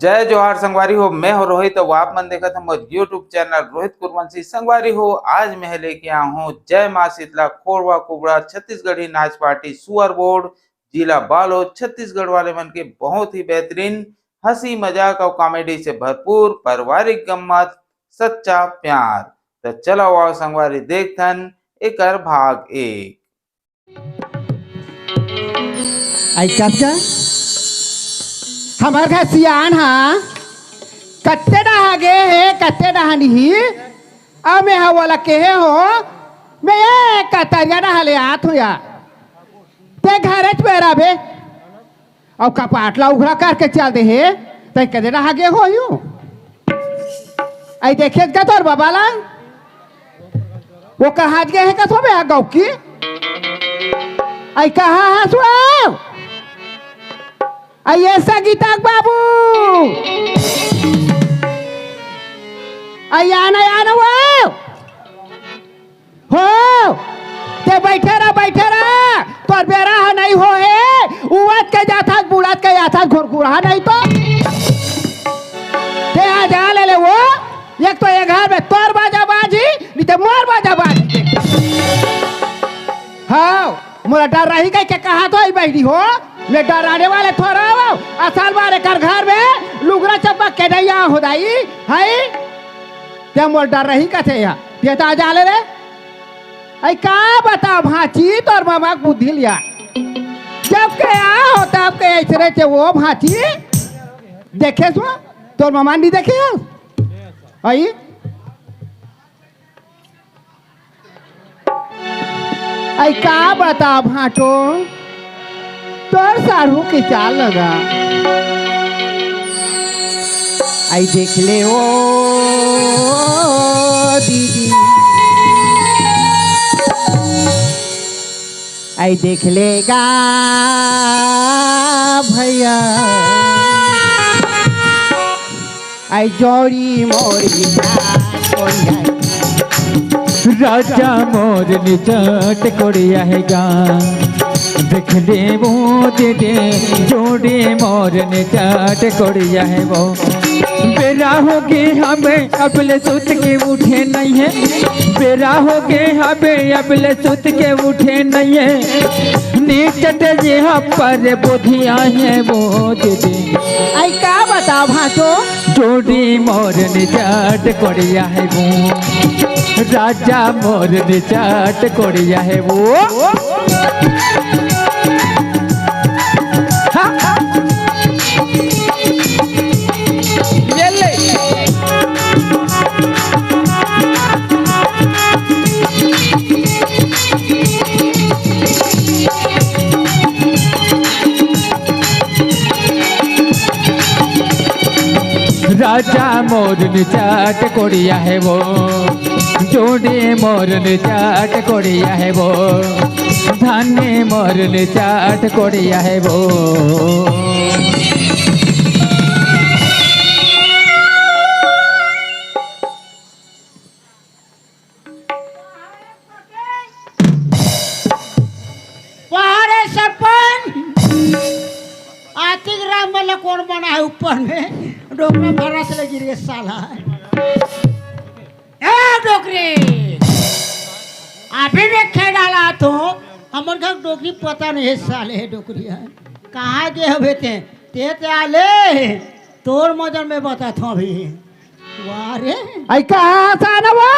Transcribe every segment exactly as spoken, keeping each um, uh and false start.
जय जोहार संगवारी हो, मैं हो रोहित, अउ आप मन देखत हो मोर YouTube चैनल रोहित कुरवंशी। संगवारी हो, आज मैं लेके आया हूँ जय माँ शीतला खोरवा कुबड़ा छत्तीसगढ़ी नाच पार्टी सुअर बोर्ड, जिला बालोद, छत्तीसगढ़ वाले मन के बहुत ही बेहतरीन हंसी मजाक अउ कॉमेडी से भरपूर पारिवारिक गम्मत, सच्चा प्यार। त चलो आओ संगवारी, देखथन एकर भाग एक। आई कब का? हमर घर सियान हा, कत्ते डहा गे हे, कत्ते डहा नहीं। अब मैं हा वाला केहे हो, मैं ये कतरिया डहा ले आत हूँ यार। ते घरे च बेरा बे। अउ कपाट ला उघरा करके चल दे हे, तै कदे रहा गे होयू। आई देखे का तोर बाबा ला? वो कहाँ गे हे का थोबे आ गौ की? आई कहाँ हस वो? आई ये संगीता के बाबू। आई आना, आना वो। हो, ते बैठे रह, बैठे रह। तोर बेरा ह नहीं हो हे। उवत के जाथस, बुड़त के जाथस, घुरघुरहा नहीं तो। ते आ जा ले ले वो। एक तो ये घर में तोर बाजा बाजी, नहीं ते मोर बाजा बाजी। हाँ, मोला डर रही कह के कहा तो ही बैठी हो। मैं डराने वाले थोड़ा हो। असल बार एकर घर में लुगरा चप्पा के नहीं आ हो दाई, है? ते मोला डर रही कथे या। ते तो आ जा ले रे। आई का बता भांची तोर मामा के बुद्धि लिया। जब के आ हो तब के ऐसरे चे वो भांची। देखे सो तोर मामा नहीं देखे हो? आई? आई का बता भांटो तोर साढ़ू के चाल लगा। आई देख ले ओ दीदी, आई देख ले गा भैया, आई जोड़ी मोरी राजा मोर निचट कोड़िया हे गा। देख ले वो दे दे जोड़ी मोर निचट कोड़िया हे वो। बेरा हो गे हमें अबले सुत के उठे नहीं है। बेरा हो गे हमें अबले सुत के उठे नहीं है। निचट जे पर बोधिया हे वो दे दे। आई का बता भांटो? जोड़ी मोर निचट कोड़िया हे वो। राजा मोर निचट कोड़िया हे वो। राजा मोर निचट कोड़िया हे वो, जोड़ी मोर निचट कोड़िया हे वो, धानी मोर निचट कोड़िया हे वो। पहाड़े सरपंच आतिक राम वाला कौन बना है ऊपर में? डोकरा भरा से गिर गया साला। ए डोकरी, अभी में खे डाला तो हमर घर डोकरी पता नहीं है साले है डोकरी है। कहाँ गे हवे ते? ते ते आले तोर मजर में बता थो अभी। वाह रे। आई कहाँ हस ना वो?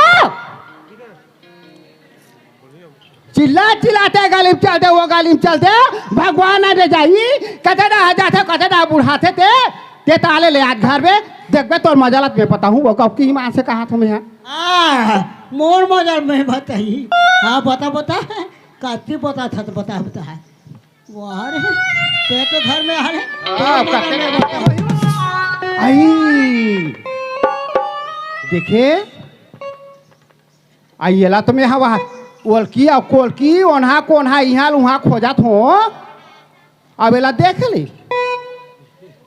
चिल्ला चिल्लाते गली में चलते, वो गली में चलते, भगवान न रे जाई, कते डहा जाथे, कते डहा बुढ़ाथे ते, ते ताले ले आज घर में, देखबे तोर मजालत में पता हूँ, वो कब की ईमान से कहा तुम्हें। हाँ, मोर मजर में बताई। हाँ, बता, बता, कत्ती बता था तो बता, बता। वाह रे, ते तो घर में आ रे। हाँ, तोर मजर कत्ती में बता। आई, देखे, आ, येला तो मैं हवा ओलकी अउ कोलकी, ओन्हा कोन्हा, इहाँ ल उहाँ खोजत हो। अब एला देख ले,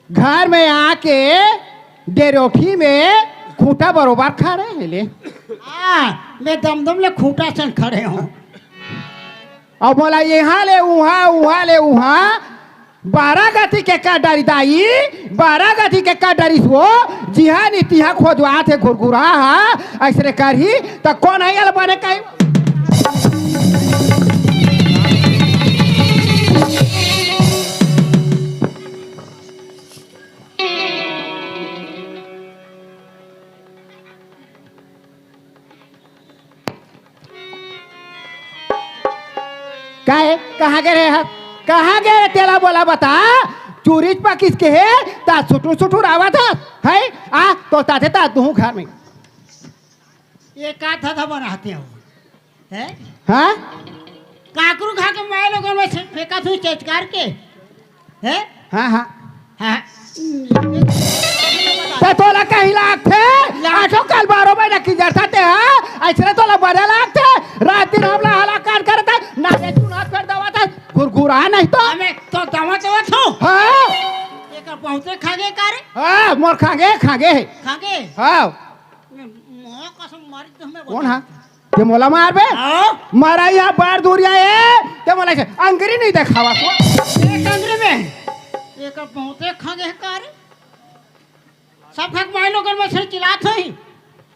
घर में आके डेरोठी में खूंटा बरोबर खड़े हे ले। हाँ, मैं दमदम ले खूंटा सन खड़े हूँ। अब मोला यहाँ ले उहाँ, उहाँ ले उहाँ, बारह गति के का डरी दाई, बारह गति के का डरी सो, जिहाँ नी तिहाँ खोजवात हे घुरघुरा हा, अइसने करही, त कोन हे एला बने कही? का हे? कहाँ गे रहे हस? कहाँ गे रहे तेला बोला बता? चूरीच पकिस के हे, ता सुटुर सुटुर आवत हस, है? आ, तो ताथे ता तुहूँ घर में। ये का धधा बनाते हो? हैं? हाँ? काकरू खा के मैं लोगों में से फेंका थू चचकार के। हैं? हाँ, हाँ। हाँ। त तोला कहीं लागथे? लाग- आजो कल बारह बजे की जरता ते, हाँ? अइसने तोला बने लागथे? रात दिन हमला हलाकान करत हे, ना ये चुनाव कर दवा था, घुरघुरा नहीं तो। हमें तो दवा दवा थो। हाँ। एकर बहुते खागे का रे? हाँ, मोर खागे, खागे हे। खागे? हाँ। मैं माँ कसम मारी तो हमें कोन बता। हा? ते मोला मारबे? हाँ। मारा यहाँ बार दूरिया ए, ते मोला ऐसे अंगरी नहीं देखावा को। एक अंगरी में। एक बहुते खागे हे का रे? सब खक माई लोगन में से चिल्लात होही।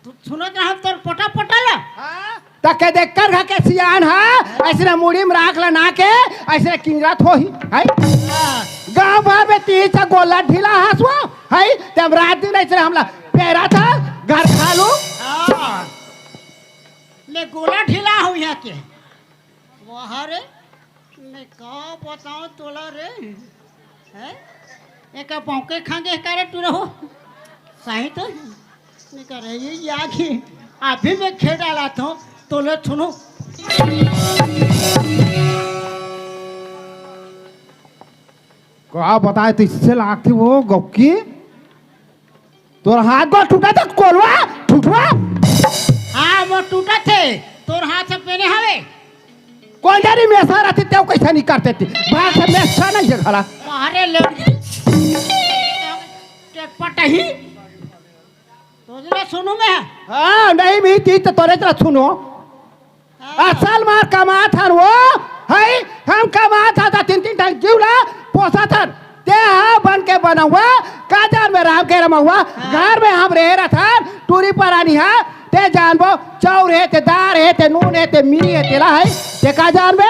तू सुनत रहा तोर पोटा पोटा ला। हाँ। तके देख कर खा के सियान हा, अइसने मुड़ी में राख ला ना के, अइसने किंजरत होही, है? हाँ। गाँव भर में तीन से गोला ढीला हसवा, है? ते हम रात दिन अइसने हमला पेरा था, घर खा लू। हाँ। मैं गोला ढीला हूँ यहाँ के। वाह रे, मैं का बताऊँ तोला रे, हैं? एका भौंके खांगे का रे टूरा हो, सही तो नहीं कर रहे, ये आगे अभी मैं खेल डाला था, तोले सुनो। का बताए, तो इससे लागथे वो गौकी। तोर हाथ गोड़ टूटा था, कोलवा, ठुठवा। हाँ, वो टूटा थे, तोर हाथ से पेने हवे। कोन जानी मेसा रथे, तेव कैसा नहीं करते थे। बाहर से मेसा नहीं है घरा। अरे ले। ते पटही। तो जरा सुनू मैं। हाँ, नहीं भी थी तो तोरे जरा सुनो। हाँ। असल मार कमात हन वो, है, हम कमात हन त तीन तीन ठन जीव ला पोसत हन। ते हा बन के बनउवा, का जान में राम के रमउवा, हाँ। घर में हम रहे रथन, टूरी परानी हा, ते जानबो, चाउर हे, ते दार हे, ते नून हे, ते मिरी हे, तेला है, ते का जानबे?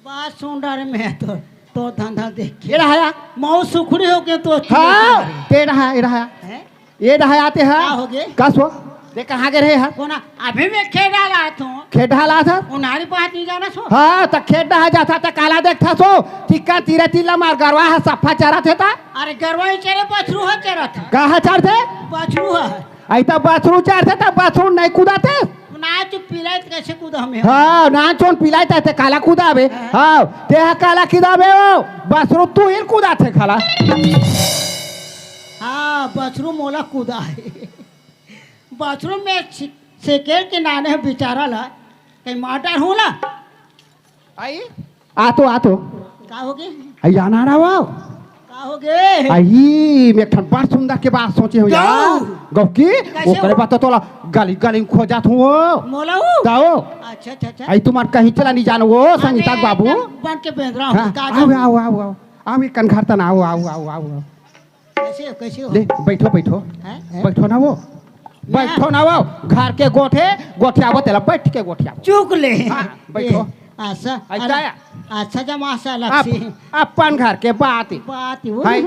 बात सुन डरे में तो, तो धंधा देख के। ये रहा या? मऊ सुखड़ी हो के तो हाँ, ते रहा, ये रहा। हैं? ये डहा आते हैं। का होगे? का सो? ते कहाँ गे रहे हस? कोना? अभी मैं खेत डाला था। खेत डाला था? उनारी बात नहीं जाना सो। हाँ, त खेत डहा जाथा त काला देखथा सो? चिक्का तीरे तिल्ला मार गरवा ह सफा चरत हे ता? अरे गरवा ही चरे, बछरू ह चरत हे। कहाँ चरथे? बछरू ह। आई त बछरू चरथे त बछरू नहीं कुदाथे? ना चुप पिलाई त कैसे कुदा हमें? हाँ, ना चोन पिलाई त ते काला कुदाबे। हाँ। हाँ, ते हा काला कुदाबे हो। बछरू तू ही कुदाथे खाला। हाँ, बछरू मोला कुदा हे। बछरू में से-, सेकेल के नाने ह बिचारा ला, कहीं मार डारहूँ ला। आई? आ तो, आ तो। का होगे? आई आना ना वो। का होगे? आई, मैं एक ठन बड़ सुंदर के बात सोचे हूँ यार। गौ। गौ की? कैसे ओकरे हो? बात तो तोला गली गली में खोजत हूँ वो। मोला वो? गाओ। अच्छा, अच्छा, अच्छा। आई तुम्हार कहीं चला नहीं जानो वो, अरे, संगीता के बाबू। एकदम बन के बेंदरा हूँ। हाँ, का आओ, जानू? आओ, आओ, आओ। आओ, एक कन घर तन आओ, आओ, आओ, आओ, आओ। कैसे हो, कैसे हो? ले, बैठो, बैठो। हैं? हैं? बैठो ना वो। ना। बैठो ना वो। घर के गोठे, गोठियाबो तेला, बैठ के गोठियाबो। चुक ले। हाँ, बैठो। ये, अच्छा, ऐसा अरे, आया? अच्छा जमा सा अलग आप, से। अपन घर के बात ही। बात ही वो। हाय,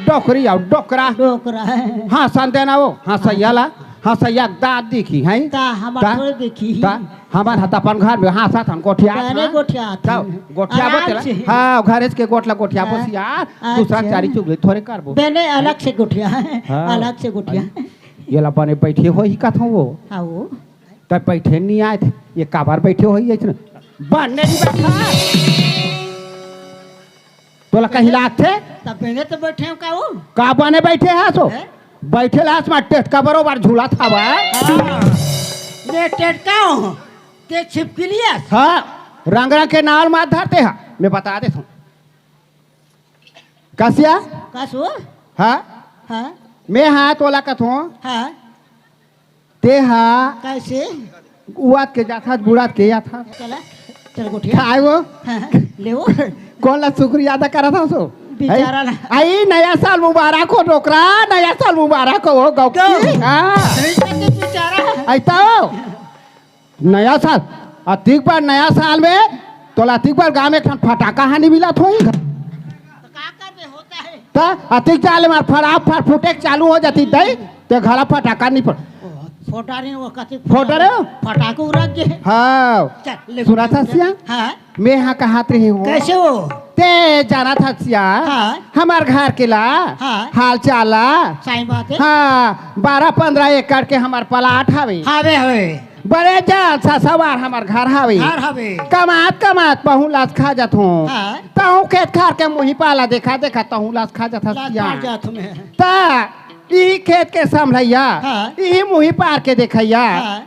डोकरी आओ, डोकरा। डोकरा है। हाँ, सन देना वो। हाँ, हाँ। सैया ला। हाँ, सैया दाँत दिखी, हैं? ता हमार ता? थोड़े देखी। ता? हमन ह त अपन घर में हाँसत हन, गोठियात हन। गोठियात हन। गोठियाबो आराम तेला। से। हाँ, घरेच के गोठ ला गोठियाबो हाँ। सियार, दूसरा अच्छा। चारी चुगली थोड़े करबो। बेने अलग से गोठिया है, हाँ। अलग से गोठिया है। ये ला बने बैठे होही कथों वो। हाँ वो। त बैठे नहीं आए थे, ये काबर बैठे होही अइसने? बने नहीं बैठा। तोला कहीं लागथे? त बेने तो बैठे हो का वो? का बने बैठे हस वो? हैं? बैठे हस मा टेटका बरोबर झूलत हवा। हाँ। मैं टेटका हूँ, ते छिपकली हस। हाँ, रंग रंग के नाव मार धरते हा, मैं बता देत हूँ। कसिया? कस वो? हाँ? हाँ? मैं हा तोला कथों। हाँ। ते हा कैसे? उआद के जाथस, बुड़ाद के आथस। चला, चल गोठिया। खाए वो। हाँ, हाँ, ले वो। कोन ला शुक्रिया अदा करत हस ओ? बेचारा ला। आई, नया साल मुबारक हो डोकरा, नया साल मुबारक हो गौकी। गौ। हाँ। बेचारा। आई तो। नया साल, अतिक बार नया साल में तोला अतिक बार गांव में एक ठन फटाका हा नी मिलत होही। तो का करबे, होता है। त अतिक जाले मार फड़ाक फड़ फुटेक चालू हो जातिस दाई, ते घला फटाका नी पड़। ओ, फोटा रे, वो कथी फोटा रे? फटाका उड़ा के। हाँ। चल, ले सुनथस सियान? हाँ। मैं हा कहत रहे हों। कैसे हो? ते जानथस सियान? हाँ। हमर घर के ला, हाँ। हाल चाल ला। सही बात है। हाँ, बारह पंद्रह एकड़ के हमर प्लाट हवे। हवे, हवे। बड़े जान सा सवार हमर घर हवे। घर हवे। कमात कमात पहुलास खा जात हों। हाँ। तहूँ खेत खार के मुही पार ला देखा देखा तहूँ लास खा जाथस लास सियान। खा जात हों मैं। त इही खेत के संभलइया, हाँ। इही मुही पार के देखइया। हाँ।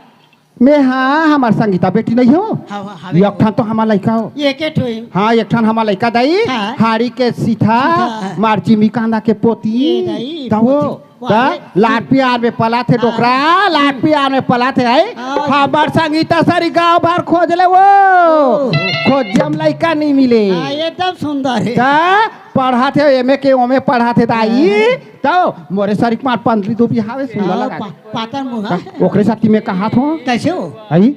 मैं हा हमर संगीता बेटी नहीं हो। हाँ, हाँ, हवे एक हो। ठन तो हमर लइका हो। ये के ठो हे? हाँ, एक ठन हमर लइका दाई, हाँ। हाड़ी के सीथा, सीथा। मार जिमी कांदा के पोती। ये दाई, त वो, पोती। त वाह, लाड प्यार में पलाथे हाँ। डोकरा, लाड प्यार में पलाथे आई। हाँ। हमर संगीता सरी गांव भर खोज ले वो। ओहो। खोज हम लइका नी मिले। हाँ, एकदम सुंदर हे। त पढ़ाथे, एमे के ओमे पढ़ाथे दाई। हाँ। त मोरे सरीक मार पंदली दुबी हावे सुंदर हाँ, लगा। पा-, पातर मुहा। ओकरे साथी में कहत हों। कैसे हो? आई,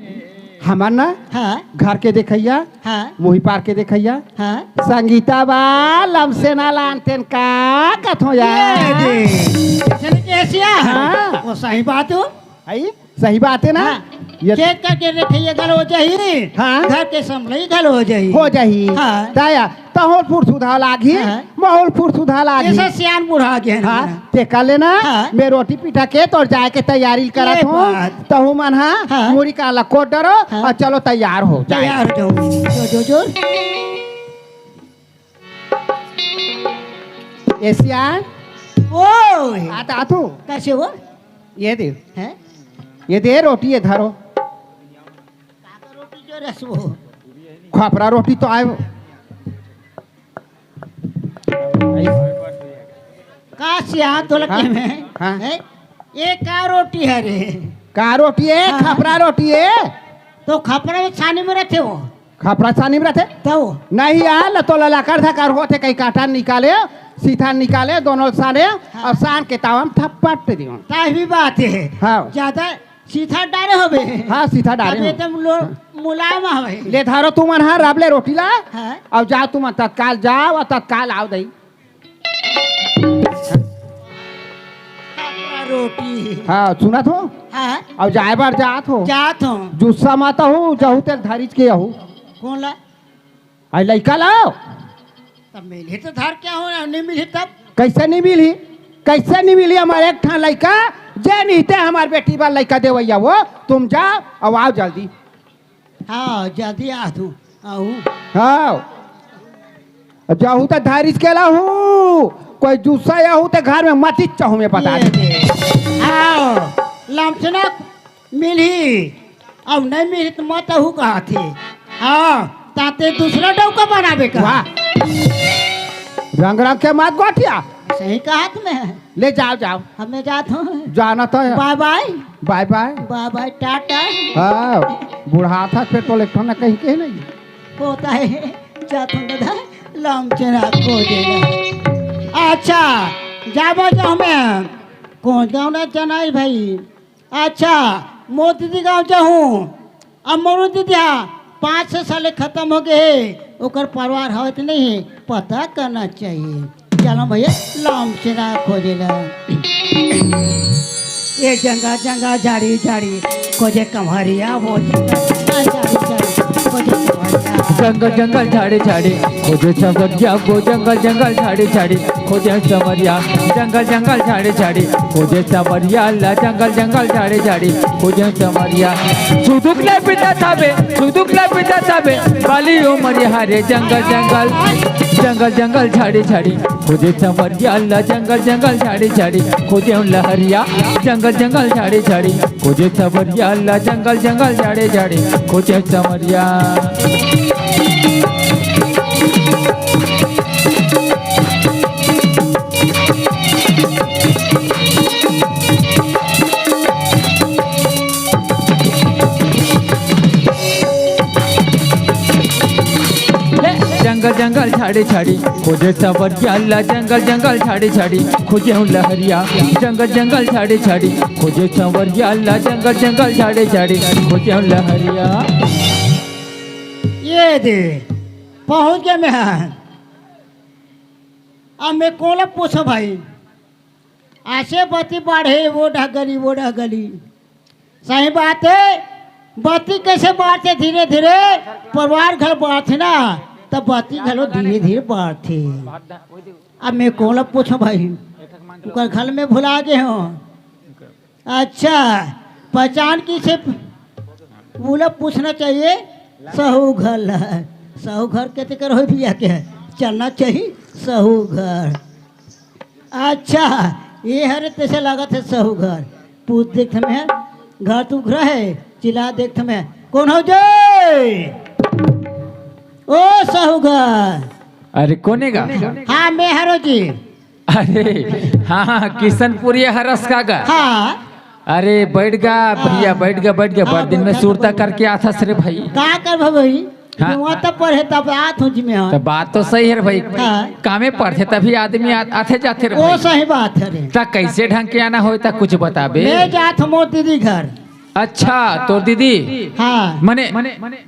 हमर ना हाँ। घर के देखइया, हाँ। मुही पार के देखइया, हाँ। संगीता बा लमसेना लानतेन का कथों यार। ये दे। चल के एशिया। हाँ। वो सही बात हो। आई, सही बात है ना? हाँ। ये खेत का के देखइया घलो हो जाही, हाँ। घर के संभलई घलो हो जाही। हो जाही। हाँ। दाया, तहूँ ल फुरसुधा लागही, हाँ। महूँ ल फुरसुधा लागही। ऐसा सियान बूढ़ा आ गया है ना। हाँ, ते कर लेना, हाँ। मैं रोटी पिठा के तोर जाए के तैयारी करत हों। बात। तहूँ मन हा, हाँ। मुड़ी का ला कोट डरो हाँ। अउ चलो तैयार हो जाए। तैयार हो जाओ। जो, जो, जो। एशिया। ओए। आत, आत हो। कैसे हो? ये दे। हैं? ये दे रोटी, ये धरो। काका रोटी जो रस वो। खपरा रोटी तो आए वो। का सिया तोला हाँ? के में? हाँ। हैं? ये का रोटी हे रे? का रोटी हे? हाँ। खपरा रोटी हे। तो खपरा में छानी में रथे वो। खपरा छानी में रथे? तो? नहीं यार, तो ललाकर धकार होथे, कहीं कांटा निकाले, सीथा निकाले, दोनों साने, हाँ। अउ सान के तावा में थपट दियो। ताही बात हे। हाँ। ज्यादा सीथा डारे होबे। हाँ, सीथा डारे अब हो। एकदम लो-, मुलायम हवे। ले धरो तुमन हा, रब ले रोटी ला। हाँ। अउ जाव तुमन तत्काल जाव अउ तत्काल आव दई। खपरा रोटी। हाँ, सुनत हो? हाँ। अउ जाए बर जात हो? जात हो। जुस्सा मत हो, जहू तेल धरिच के अहू। कोन ला? आई लइका लाव। तब मिलही तो धर के हो, नहीं मिलही तब? कैसे नहीं मिलही? कैसे नहीं मिलही? हमर एक ठन लइका, जे नहीं ते हमर बेटी बर लइका देवइया वो, तुम जाव अउ आव जल्दी। हाँ, जल्दी आ तू, आहू। हाँ। जाहू त धारिस के लाहू, कोई जुस्सा आहू त घर में मतिच चाहू में बता ये दे। दे। हाँ, लमसना मिलही, अब नहीं मिलही त मत आहू कहत हे। हाँ, ताते दूसरा डौका बनाबे का। वाह। रंग रंग के मत गोठिया। सही कहत में। ले जाव, जाव। हमें जात हों। जाना तो हे। बाय बाय। बाय बाय। बाय बाय, टाटा। हाँ, बुढ़ाथा फेर तो लेखन ना कहीं के नहीं। होता हे, जात हों दादा, लमचेना खोजे ला। अच्छा, जाबो जो हमें, कोन गाँव ना जनाई भाई। अच्छा, मोती दीदी गाँव जाहूँ। अब मोरू दीदी हा, पाँच सौ साले खतम हो गे हे, ओकर परिवार हवय त नहीं हे, पता करना चाहिए। चलो भैया, लमचेना खोजे ला। ये जंगल जंगल झाड़ी झाड़ी खोजे कंवरिया, वो जंगल जंगल झाड़ी झाड़ी खोजे कंवरिया। जंगल जंगल झाड़ी झाड़ी खोजे संवरिया, वो जंगल जंगल झाड़ी झाड़ी खोजे संवरिया। जंगल जंगल झाड़ी झाड़ी खोजे संवरिया ला, जंगल जंगल झाड़ी झाड़ी खोजे संवरिया। सुदुक ले पिता थाबे, सुदुक ले पिता थाबे, बाली उमरिया रे जंगल जंगल, जंगल जंगल झाड़ी झाड़ी खोजे संवरिया ला, जंगल जंगल झाड़ी झाड़ी खोजे लहरिया। जंगल जंगल झाड़ी झाड़ी खोजे संवरिया ला, जंगल जंगल झाड़ी झाड़ी खोजे संवरिया। जंगल झाड़ी झाड़ी खोजे संवरिया ला, जंगल जंगल झाड़ी झाड़ी खोजे हूँ लहरिया। जंगल जंगल झाड़ी झाड़ी खोजे संवरिया ला, जंगल जंगल झाड़ी झाड़ी खोजे हूँ लहरिया। ये दे, पहुंच गया मैं। अब मैं कोला पूछो भाई, ऐसे बत्ती बाढ़े, वो डहगली, वो डहगली। सही बात है, बत्ती कैसे बाढ़ते धीरे धीरे, परिवार घर बाढ़ते ना, तब बत्ती घलो धीरे धीरे बाढ़ते। अब मैं कोला पूछो भाई, ओकर घर में भुला गए हो। अच्छा, पहचान किसे बोला पूछना चाहिए? सहू घर ला। सहू घर के तेकर हो भैया के चलना चाहिए सहू घर। अच्छा, ये हरे तैसे लागत है सहू घर। पूछ देखत में घर तू घर है, चिल्ला देखत में कौन हो जे? ओ सहू घर। अरे कोने गा? हाँ, मैं हरो जी। अरे हाँ, हाँ, किशनपुरिया हरस का गा? हाँ। अरे बैठ गा भैया, हाँ। बैठ गा, बैठ गा। हाँ, बड़ दिन में बैठा सुरता तो करके आथस रे भाई। का करबो भाई? हाँ। वहाँ तब पढ़े तब आत हूँ जी मैं। तो बात तो सही है रे भाई। हाँ। कामे पढ़े तभी आदमी आ-, आथे जाथे रे ओ भाई। सही बात है रे। ता कैसे ढंग के आना होय ता कुछ बताबे। मैं जात हूँ मोर दीदी घर। अच्छा, तोर दीदी? हाँ। मने,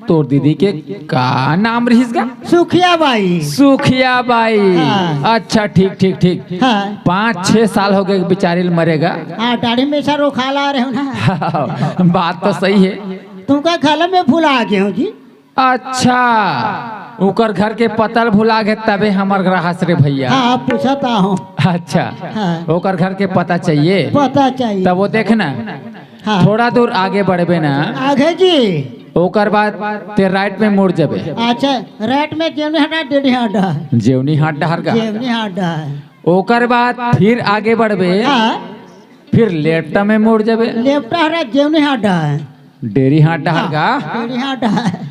तोर दीदी के का नाम रहिस गा? सुखिया बाई। सुखिया बाई। हाँ। अच्छा, ठीक, ठीक, ठीक। हाँ। पाँच छह साल हो गए बेचारी ल मरे गा। हाँ, दाढ़ी में सर उखाला रहे हो ना। बात तो सही है। तुमका घर में भुला गए हो जी। अच्छा, ओकर घर के पता ल भुला गे तबे हमर ग्राहस रे भैया। हाँ, पूछता हूँ। अच्छा, हाँ। ओकर घर के पता चाहिए? पता चाहिए। तब वो देख ना, हाँ। थोड़ा दूर आगे बढ़बे ना। आगे जी। ओकर बाद ते राइट में मुड़ जबे। अच्छा, राइट में जेवनी हटा, डेढ़ी हटा। जेवनी हाट डहर गा। जेवनी हटा। ओकर बाद फिर आगे बढ़बे। हाँ। फिर लेफ्ट में मुड़ जबे। लेफ्ट हरा जेवनी हटा। डेरी हाट डहर गा। डेरी हाट डहर।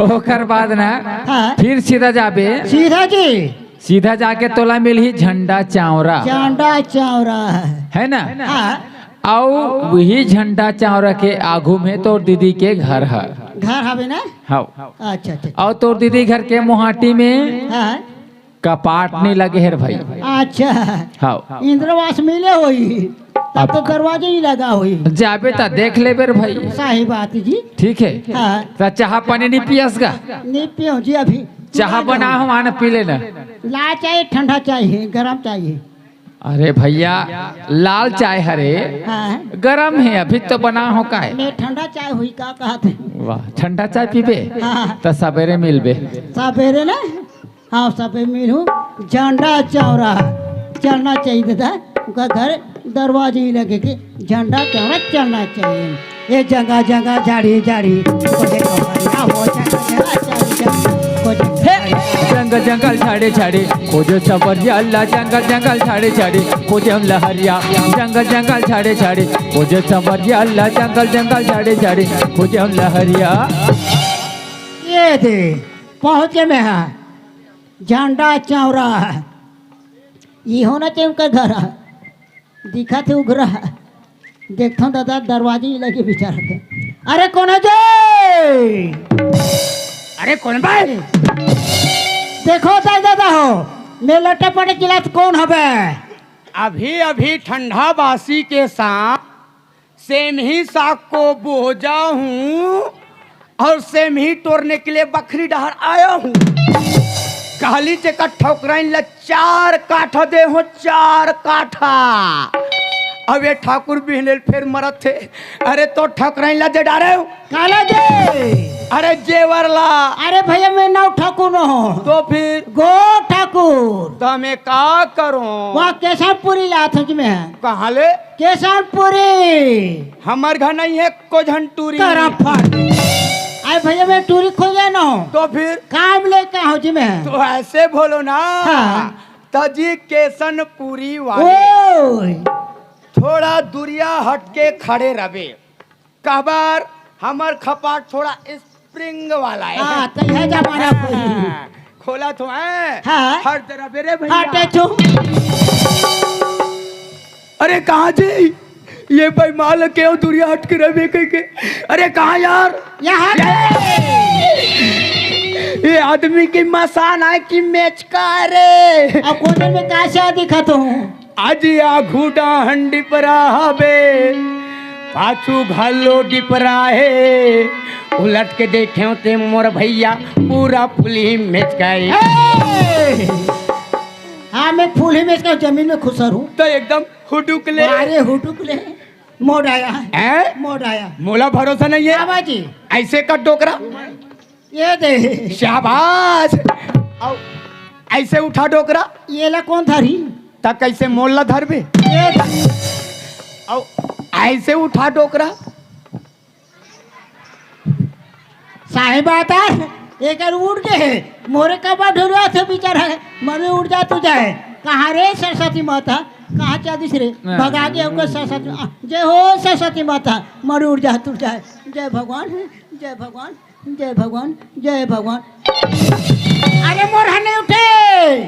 ओकर बाद ना, हाँ। फिर सीधा जाबे। सीधा जी। सीधा जाके तोला मिलही झंडा चावरा। झंडा चावरा। है ना? हाँ। अउ वही झंडा चावरा के आगू में तोर दीदी के घर है। घर हवे ना? हाँ। अच्छा, अच्छा। अउ तोर दीदी घर के मुहाटी में हाँ। कपाट नहीं लगे हे रे भाई। अच्छा। हाँ। इंद्रवास मिले होई, तब तो अब दरवाजे ही लगा होई। जाबे त देख लेबे रे भाई। सही बात जी। ठीक है। हाँ। त चाहा पानी नहीं पियस गा? नहीं पियो जी अभी। चाहा बना हूँ, आना पी लेना। ला चाय ठंडा चाहिए, गरम चाहिए। अरे भैया, लाल चाय हरे, हाँ। गरम है, अभी तो बना हो का है? मैं ठंडा चाय हुई का कहत है? वाह, ठंडा चाय पीबे? हाँ। त सवेरे मिलबे। सवेरे ना? हाँ, सबे मिलहू झंडा चावरा चलना चाहिए दादा। उनका घर दरवाजे ही लगे के झंडा चावरा चलना चाहिए। ए जंगा जंगा झाड़ी झाड़ी, कोटे कमरिया हो जंगा जंगा झाड़ी झाड़ी, कोटे हे, जंगल जंगल झाड़ी झाड़ी, खोजे सबर अल्लाह जंगल जंगल झाड़ी झाड़ी, खोजे हम लहरिया। जंगल जंगल झाड़ी झाड़ी, खोजे सबर अल्लाह जंगल जंगल झाड़ी झाड़ी, खोजे हम लहरिया। ये दे, पहुँचे में है। झंडा चावरा। ये होना चाहिए उनका घर। दिखा थे उघरा। देखता हूँ दादा, दरवाजे ही लगे बेचारा के। अरे कौन है जे? अरे कौन भाई? देखो दाई दादा हो, मैं लट्टे पटे गिलास कौन हवे? अभी अभी ठंडा बासी के साथ सेमही साग को बोजा हूँ और सेमही तोड़ने के लिए बखरी डहर आया हूँ। कहली जेकर ठौकराइन ला चार काठा दे हो, चार काठा। अब ये ठाकुर बिहनेल फेर मरत थे। अरे तो ठौकराइन ला दे डारे हो। काला दे। अरे जेवर ला। अरे भैया मैं नौ ठाकुर न हो। तो फिर? गो ठाकुर। तो मैं का करूँ? वहाँ केसरपुरी ला था जी मैं। कहाँ ले? केसरपुरी। हमर घर नहीं है को झन टूरी। करम फट। अरे भैया मैं टूरी खोजे न हो। तो फिर? काम लेके हो जी मैं। तो ऐसे बोलो ना। हाँ। तजी केसनपुरी वाले। ओए। थोड़ा दुरिया हट के खड़े रहे। काबर हमर खपाट थोड़ा स्प्रिंग वाला है। हाँ, तो यह जमाना पूरी। खोला तो है। हाँ। हट जरा बेरे भैया। हटे छो। अरे कहाँ जी? ये भाई माल के हो दुरिया हट के रहे कह के। अरे कहाँ यार? यहाँ। ये आदमी की मसान आय कि मेचका रे? अब कोने में का से दिखत हूँ? आज आघू डाहन डिपरा हवे, पाछू घलो डिपरा हे। उलट के देखेंव ते मोर भइया पूरा फुलही मेचका हे। ए! हाँ, मैं फुलही मेचका, जमीन में खुसर हूँ। तो एकदम हुडुक ले। अरे हुडुक ले, मोड़ आया। हैं? मोड़ आया। मोला भरोसा नहीं है। बाबा जी। ऐसे कर डोकरा। ये दे। शाबाश। अउ ऐसे उठा डोकरा। ये ला कोन धरही? त कैसे मोला धरबे? ये दे। अउ ऐसे उठा डोकरा। साहेब आता, एकर उड़ गे हे। मोरे कबर ढुलवा से बिचारा हे। मर उड़ जा तू जाए। कहाँ रे सरस्वती माता? कहाँ चल दिस रे? भगा के हमको सरस्वती, आ, जय हो सरस्वती माता। मर उड़ जा तू जाए। जय भगवान, जय भगवान। जय भगवान, जय भगवान। अरे मोर ह नहीं उठे।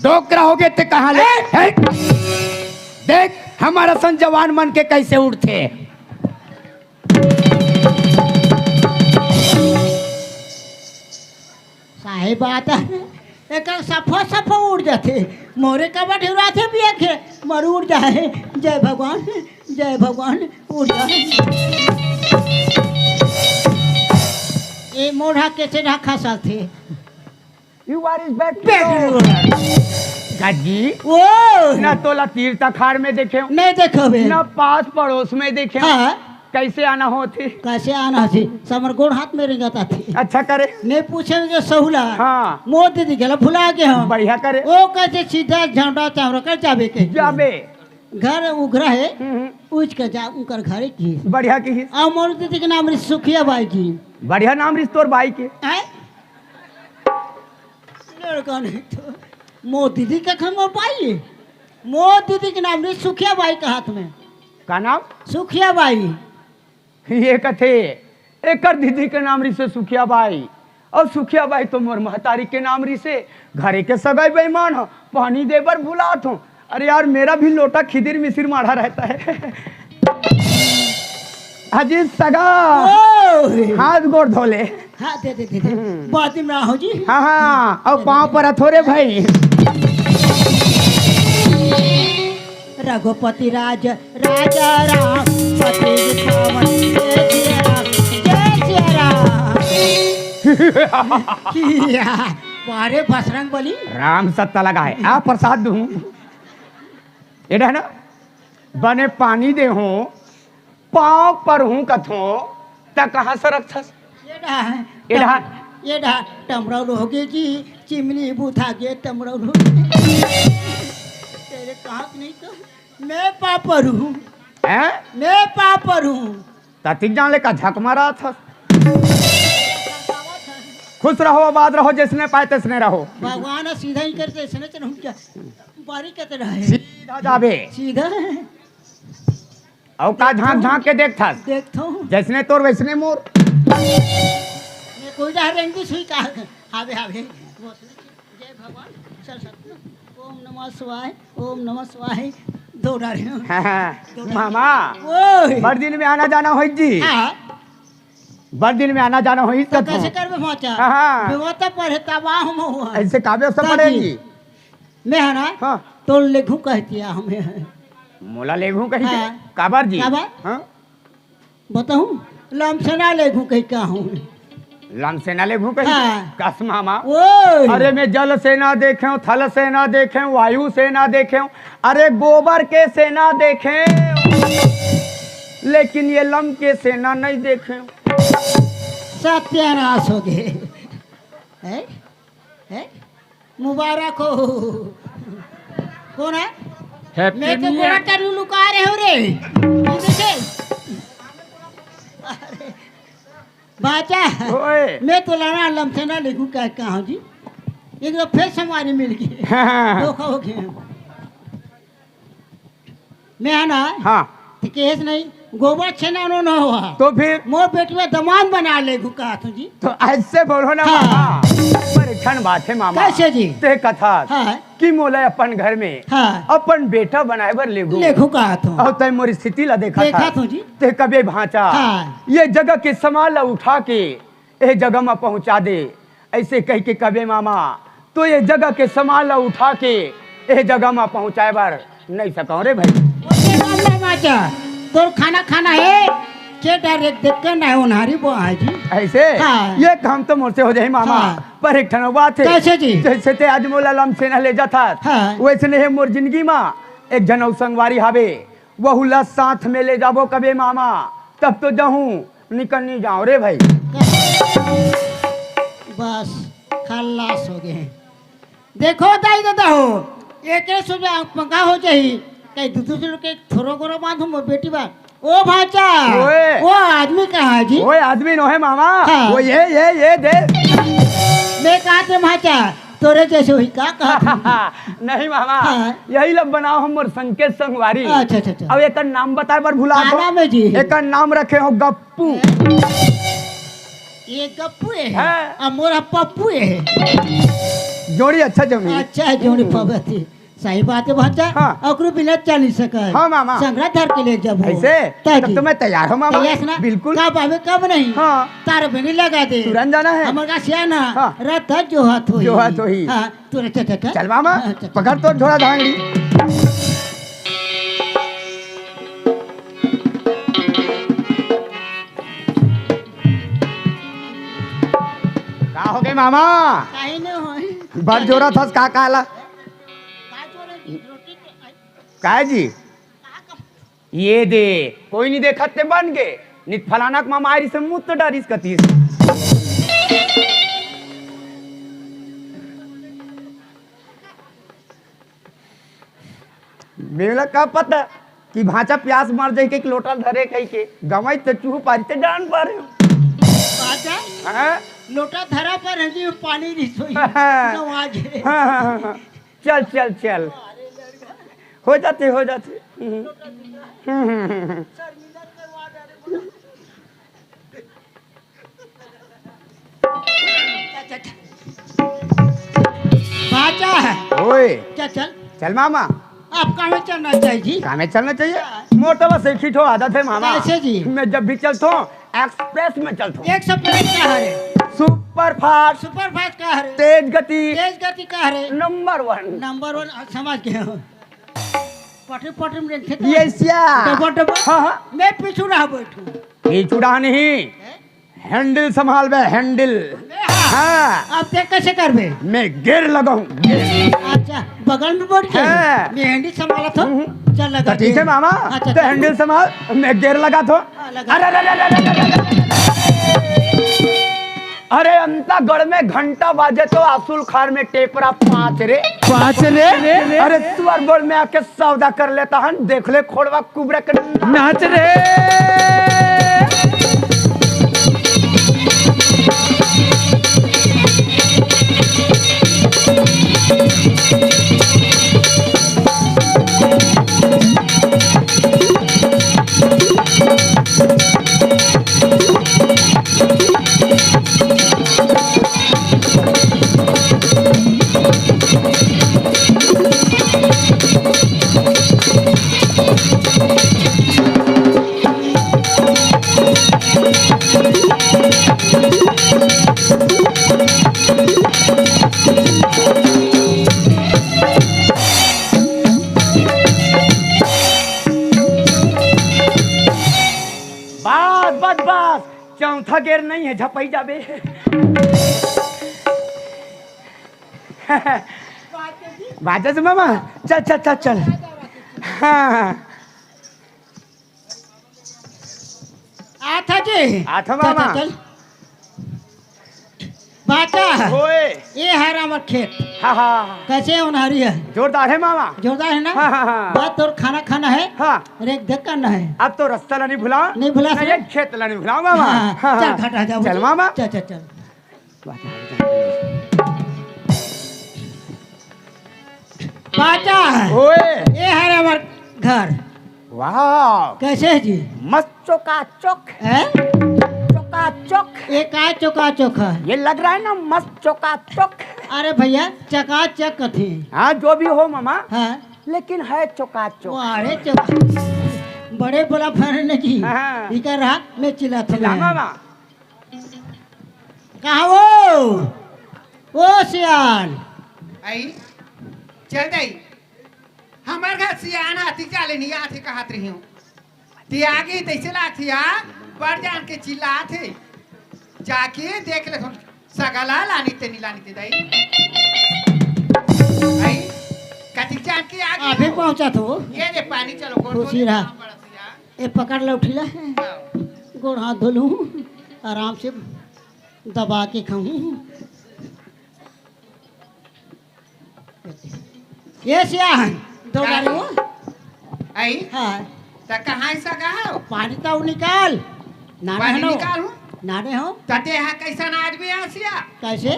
डोकरा हो गे ते कहाँ ले? ए! हे! देख, हमर असन जवान मन के कैसे उठथे। साहेब आता, एकर सफा सफा उड़ जाथे। मोरे कबर ढुलवाथे बिया के, मर उड़ जाए। जय भगवान, जय भगवान, उड़ जाए। ए मोर ह कैसे ढाका साथे? You are is bad. Bad. गजी। ओ। ना तोला तीर तखार में देखेंव। नहीं देखो बे। ना पास पड़ोस में देखेंव। हाँ। कैसे आना होथे? कैसे आना होथे? समर गोड़ हाथ में रेंगत आथे। अच्छा करे। नहीं पूछे के सहुला। हाँ। मोर दीदी गेला भुला गे हम। बढ़िया करे। ओ कैसे सीधा झंडा चावरा कर जाबे के। जाबे। घर उघरा हे, हम्म, हम्म। उच के जा उनकर घरे की। बढ़िया की। आ मोर दीदी के नाम रही सुखिया बाई की। बढ़िया नाम रही तोर बाई के। हैं? लड़का नहीं तो। मोर दीदी के घर में बाई। मोर दीदी के नाम रही सुखिया बाई के हाथ में। का नाम? सुखिया बाई। ये कथे, एकर दीदी के नाम रिसे सुखिया बाई, अउ सुखिया बाई तो मोर महतारी के नाम रिसे। घरे के सगाई बेईमान ह, पानी दे बर भुलात हो। अरे यार, मेरा भी लोटा खिदिर मिसिर माढ़ा रहता है। अजी सगा, ओए। हाथ गोड़ धो ले। हाँ, दे, दे, दे, दे। हम्म। बाद में आओ जी। हाँ, हाँ, अब पाँव पर हथो रे भाई। रघुपति राज राजा राम पति पावन, जय सिया राम, जय सिया राम। किया, वाह रे बजरंग बली। राम सत्ता लगा है, आ प्रसाद दूँ। एडा ना, बने पानी दे हूँ, पाँव पर हूँ कथो, त कहाँ सरकथस? ये डहा, ये डहा। ये डहा, टमरौल हो गे जी, चिमनी बुता गे टमरौल हो गे। तेरे कहाँ नहीं तो। मैं पाँव परहूँ। हैं? मैं पाँव परहूँ। ततिक जान ले का झक मारा था। खुश रहो, आबाद रहो, जैसने पाए तैसने रहो। भगवान सीधा ही करते, इसने चलो क्या? बारी कत रहे। सीधा जाबे। सीधा। अउ का झांक झांक के देखथस? देखथो। जैसने तोर वैसने मोर। ये कोई जा रेंगी सुई का। हावे, हावे। जय भगवान, सरस्वती, ओम नमः शिवाय, ओम नमः शिवाय, दो डारे हो। हाँ, हाँ। दो डारे। मामा, ओए। बड़ दिन में आना जाना होई जी। हाँ। बड़ दिन में आना जाना होई तो कथो। कैसे करबे भाचा? हाँ, हाँ। बेवता पढ़े तबाह हम हुआ। ऐसे का व्यवस्था ता पड़ेगी? जी। मैं है ना? हाँ। तो लेघू कहती है हमें। मोला लेघू कही हाँ। काबर जी? काबर? हाँ? बताऊं? लमसेना लेघू कही का हूँ। लमसेना लेघू कही? हाँ। कस मामा। ओए। अरे मैं जल सेना देखेंव, थल सेना देखेंव, वायु सेना देखेंव, अरे गोबर के सेना देखेंव, लेकिन ये लम के सेना नहीं देखेंव। सत्यानाश हो गे। हैं? हैं? मुबारक हो। कौन है? Happy मैं तो New Year। गोरा टरू लुका रहे हो रे। ये देखे? अरे, बाचा। ओए। मैं तो लाना लमसेना लेघू का कहा जी। एक तो फिर समारी मिल गई। हाँ। धोखा हो गया। मैं है ना? हाँ। तो केस नहीं, गोबर छेना नो ना हुआ। तो फिर? मोर बेटवा दमांद बना लेघू कहा तू जी। तो ऐसे बोलो ना हाँ। मामा। पर एक ठन बात है मामा। कैसे जी? ते कथा हाँ। कि मोला अपन घर में हाँ। अपन बेटा बनाए बर लेघू। लेघू कहा तू। अउ तै मोर स्थिति ला देखा देखा था। तू जी। ते कबे भांचा। हाँ। ये जगह के सामान ला उठा के ए जगह में पहुंचा दे। ऐसे कह के कबे मामा, तो ये जगह के सामान ला उठा के ये जगह मा पहुंचाए बर नहीं सकौं रे भाई। ओके, मामा माचा, तोर खाना खाना है, के डायरेक्ट देख के नहीं उन्हारी बो है जी। ऐसे? हाँ। ये काम तो मोर से हो जाही मामा, हाँ। पर एक ठन बात है। कैसे जी? जैसे ते आज मोला लमसेना ले जाथस, हाँ। वैसे नहीं है मोर जिंदगी मा एक झन अउ संगवारी हावे, वहू ला साथ में ले जाबो कबे मामा, तब तो जाहूं, निकल नहीं जाओ रे भाई। बस, खलास हो गए। देखो दाई ददा हो, एकरे सोझा पंखा हो जाही, कहीं दू दू सौ के थोरो गोरो बांधू मोर बेटी बा। ओ भाचा, ओए। वो आदमी कहाँ है जी? ओए आदमी नोहे मामा, हाँ। वो ये, ये, ये दे। मैं कहा थे भाचा, तोरे जैसे हुई का कहा? नहीं मामा, हाँ। यही लब बनाओ हमर संकेत संगवारी। अच्छा, अच्छा, अच्छा। अब एकर नाम बताए बर भुला का दो। नाम है जी? एकर नाम रखे हो गप्पू। ये गप्पू है, हाँ। अब मोर पप्पू है। जोड़ी अच्छा जमी। अच्छा है, जोड़ी हम्म। पबती। सही बात है भाचा। हाँ। ओकरो बिना चल नहीं सके। हाँ, मामा। संगरा धर के ले जाबो। ऐसे? ताकि तब तो मैं तैयार हूँ, मामा। तैयार से ना? बिल्कुल। कब आवे, कब नहीं? हाँ। तार बनी लगा दे। तुरंत जाना है। हमर का सियाना। हाँ। रात तक जो हाथ होई। जो हाथ होई। हाँ, तुरंत चल, चल, चल। चल, मामा, हाँ, चल, चल। पकड़ तो झोला धांगड़ी। का हो गए, मामा? काहे न होई? बड़ जोरा थस, का काला? का जोरा जी? रोटी के, काय जी? ये दे, कोई नहीं देखत ते बन गे। नित फलाना के मामा आइरिस, मुत तो डारिस कतिस। मेला का पता कि भांचा प्यास मर जाए के एक लोटा धरे कही के गवाई तो चूहू पारी ते डांड पारे। भांचा? हाँ? लोटा धरा पर है जी, पानी नहीं सोई। हाँ। नवाज है। हाँ, हाँ, हाँ, हाँ। चल, चल, चल। हो जाथे, हो जाथे। हम्म। हम्म, हम्म, हम्म। भांचा है। ओए। चल, चल। चल मामा। आप कामे चलना चाहिए जी। कामे चलना चाहिए? हाँ। मोर तो बस एक ही ठो आदत है मामा। कैसे जी? मैं जब भी चलता हूँ, एक्सप्रेस में चलता हूँ। एक्सप्रेस का हरे? Super fast. सुपर फास्ट का हरे? तेज गति। तेज गति का हरे? नंबर वन। नंबर वन, समझ गए हो। पटरी पटरी में रेंगथे तो ये सिया। Double double. हाँ, हाँ। मैं पीछू रहा बैठू। पीछू रहा नहीं। हैं? हैंडल संभाल बे, हैंडल। मैं हाँ। हाँ। अब ते कैसे करबे? मैं गेयर लगाऊं, गेयर। अच्छा, बगल में बैठ के? हाँ। मैं हैंडल संभालत हूँ। हम्म। चल लगा तो ठीक है गेयर। मामा, अच्छा, तो चल। हैंडल संभाल, मैं गेयर लगात हूँ। हाँ, लगा। अरे, अरे, अरे, अरे, अरे, अरे। अरे, अंतागढ़ में घंटा बाजे तो आसुल खार में टेपरा पाँच रे। पाँच रे। अरे, सुअर बोल में आके सौदा कर लेता हन, देख ले खोड़वा कुबरा के नाच रे। बस, बस, बस, चौथा गेर नहीं है, झपई जाबे। बाजा से मामा, चल, चल, चल, चल। हाँ। आथा जी। आथा चल, मामा। चल, चल। बाचा। ओए। ये हर हमर खेत। हाँ, हाँ, हाँ। कैसे उन्हारी है? जोरदार है मामा। जोरदार है ना? हाँ, हाँ, हाँ। बात तोर खाना खाना है। हाँ। रेख देख करना है। अब तो रस्ता ला नहीं भुला। नहीं भुला ना, से। ये खेत ला नहीं भुला मामा। हाँ, हाँ, चल हाँ। घटा जा चल मुझे। मामा। चल, चल, चल। बाचा। ओए। ये हर हमर घर। वाह। कैसे है जी? मस्त चोकाचोक। हैं? चोकाचोक। ये का चोकाचोक है? ये लग रहा है ना मस्त चोकाचोक। अरे भैया, चकाचक कथे। हाँ, जो भी हो मामा। हाँ। लेकिन है चोकाचोक। वाह रे चोका। बड़े बोला फरन जी। हाँ। इकर रहा, मैं चिल्लात हूँ। चिल्ला मामा। कहाँ वो? ओ सियान। आई, चल दई। हमर घर सियान हाथी चाले नहीं आथे कहत रही हूँ। ते आगे तैसे लागथे, आ? बड़ जान के चिल्लाथे। जाके देख ले, सगा ला लानी ते नहीं लानी ते दई। आई, कथी जान के आगे अभी हो? पहुंचा तो। ये दे पानी, चलो, गोड़ धो खुशी ले, रहा। बड़ा सियान। ए, पकड़ ले उठिला। हाँ। गोड़ हाथ धो लूँ, आराम से दबा के खाऊँ। ये सियान, दो का? बारी वो। आई? हाँ। त कहाँ से गा हो? पानी तो निकाल। नाने पानी हो ना? निकाल हो? नाने हो? त ते हा कैसन आदमी आसिया? कैसे?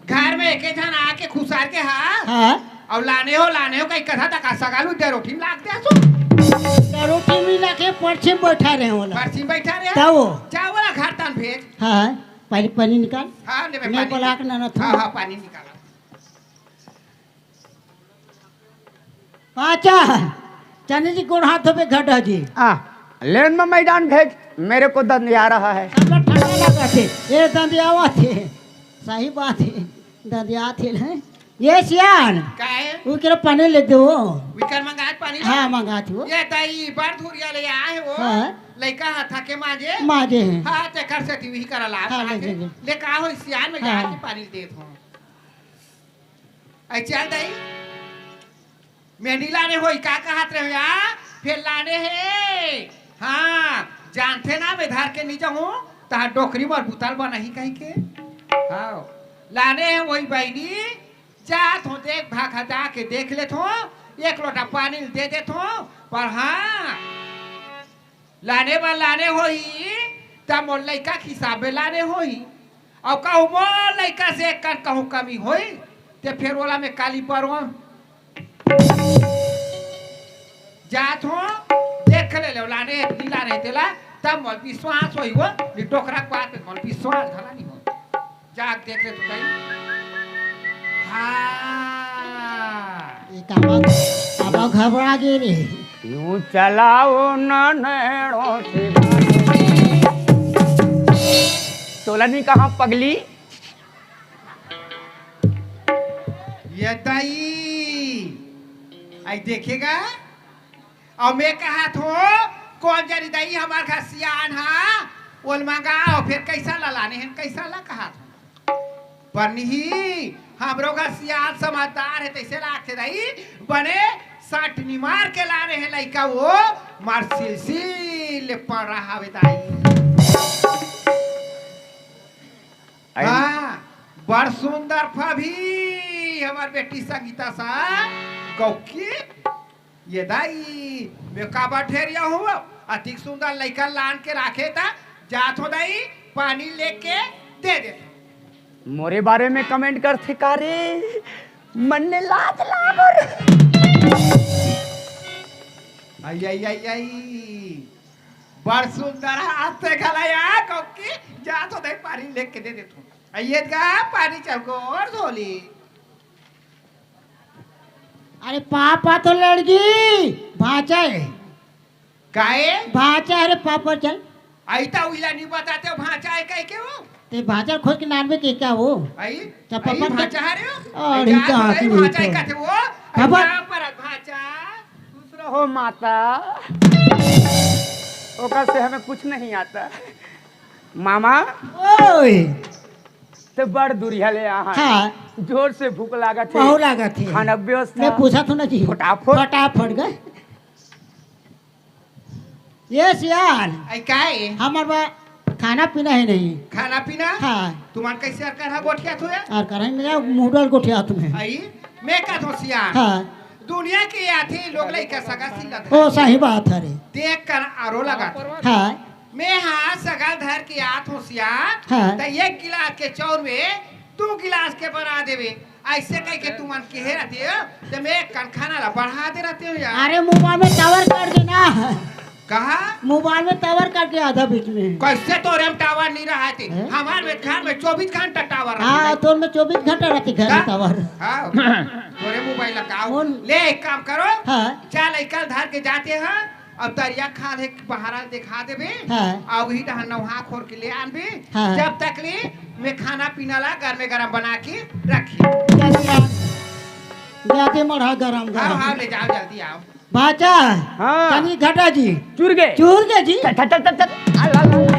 घर में एके झन आके खुसार के हा? हाँ। अउ लाने हो, लाने हो, कहीं कथा तक सगालू दे रोटी में लागते हसो। दे रोटी में लाके पर्ची में बैठा रहे होला। पर्ची में बैठा रहे? तब वो। जा बोला घर तन भेज। हाँ, पहले पानी निकाल। हाँ, ले मैं मैं पानी बोला के ना, ना, हाँ, हाँ, पानी निकाल। पाचा, चने जी गोड़ हाथ धोबे घटा जी। आ, लेन में मैदान भेज, मेरे को दंदिया रहा है। सब लोग ठंडा लगा थे, ये दंदियावा थे। सही बात है, दंदिया थे ना। ये सियान, का है? वो केरा पानी ले दो। विकर मंगात पानी हाँ, ला। मंगात हो। ये ताई बार धुरिया ले आए हो। हाँ। लइका हाथा के माजे। माजे हैं। हाँ, ते कर से ती वही करा ला। हाँ, ले, ले, ले। ले का हो सियान में हाँ। जाके पानी दे दो। आई चल दई। मैं नहीं लाने होई, का कहत रहे हो या? फिर लाने हे। हाँ, जानते ना, मैं धर के नहीं जाऊँ, तहाँ डोकरी मोर बुतल बना ही कहीं के। हाँ, लाने हे वही बहनी, जात हो देख भाखा जाके देख लेत हो, एक लोटा पानी दे देत हो, पर हाँ, लाने बर लाने होही, त मोर लइका के हिसाब में लाने होही। अउ कहूँ मोर लइका से एक कन कहूँ कमी होही, ते फेर ओला मैं काली परवा। जात हो, देख ले लो, लाने हे, नी लाने हे तेला, तब मोर विश्वास होही वो, नी डोकरा के बात पे मोर विश्वास घला नी हो। जाग देख ले तो सही। हाँ। ये का बात? अब घबरा गे रे। यूं चलाओ ना नैणों से। तोला नहीं कहा पगली? ये दाई, आई देखेगा? अउ मैं कहत हों, कोन जनी दाई हमर घर सियान हा, ओल मंगाओ, फेर कइसा ला लाने हन, कइसा ला कहत हों। पर नहीं, हमरो घर सियान समझदार हे, तइसे लागथे दाई, बने सट निमार के लाने हे लइका वो, मार सिलसिल ले पड़ रहा हवे दाई। आई। हाँ, बड़ सुंदर फभी, हमर बेटी संगीता सा, गौकी, ये दाई, मैं काबर ठेरिया हूँ? अतिक सुंदर लइका लान के राखे था, जात हो दाई, पानी लेके दे दे। मोरे बारे में comment करथे का रे? मन ने लाज लागो रे। आई, आई, आई, आई। बड़ सुंदर हाथ से घला या, कौकी, जात हो दाई, पानी लेके दे दे तू। आई, ये गा, पानी चल को और धोली। अरे पापा तो लड़गी, भांचा है। काहे? भांचा, अरे पापा चल। आई ता उइला नहीं बताते हो, भांचा है कह के वो? ते भांचा खोज के नाम में के क्या हो? आई? क्या आई पापा भांचा है रे? अरे आई कहाँ आई की भांचा है नहीं कहते वो? पापा। आई पर भांचा। खुश रहो माता। ओकर से हमें कुछ नहीं आता। मामा। ओए। ते बड़ दूरिहा ले आहा। हाँ। जोर से भूख लागत हे। बहुत लागत हे। खाना व्यवस्था। मैं पूछा था ना जी। फटाफट। फटाफट गए। ये सियान। आई काहे? हमर बा खाना पीना ही नहीं। खाना पीना? हाँ। तुमान कैसे अरकर हा गोठिया थो यार? अरकर हा मेरा मुडल गोठिया तुम्हें। आई, मैं का थो सियान। हाँ। दुनिया के आथे लोग लइका सगा सिलत ओ, हे। सही बात है रे। देख कर आरो लगा। हाँ। मैं हाँ सगा धर के आत हों सियान। हाँ। त एक गिलास के चौर में दू गिलास के बना देवे। ऐसे कह के तुमन केहे रहते हो, त मैं एक कन खाना ला बढ़ा दे रहते हो यार। अरे मोबाइल में टावर काट दे ना। कहा? मोबाइल में टावर काट दे आधा बीच में। कैसे तोरे में टावर नहीं रहा थे? हैं? हमार में घर में चौबीस घंटा टावर रहते हाँ, भाई। तोर में चौबीस घंटा रहते घर में का? टावर। हाँ। तोरे मोबाइल ला का? कौन? ले एक काम करो। हाँ। जा लइका धर के जाते हैं। अब तरिया खाल हे, बहारा देखा देबे। हाँ। अउ वही डहर नहा खोर के ले आनबे। हाँ। जब तक ले मैं खाना पीना ला गरमे गरम बना के रखी। जल्दी आ, जाते मढ़ा गरम हाँ, गरम। हाँ, ले जाओ, जल्दी आओ। भाचा, हाँ। तनी घटा जी। चुर गे। चुर गे जी। चल, चल, चल, चल, चल। आ, ला, ला, ला।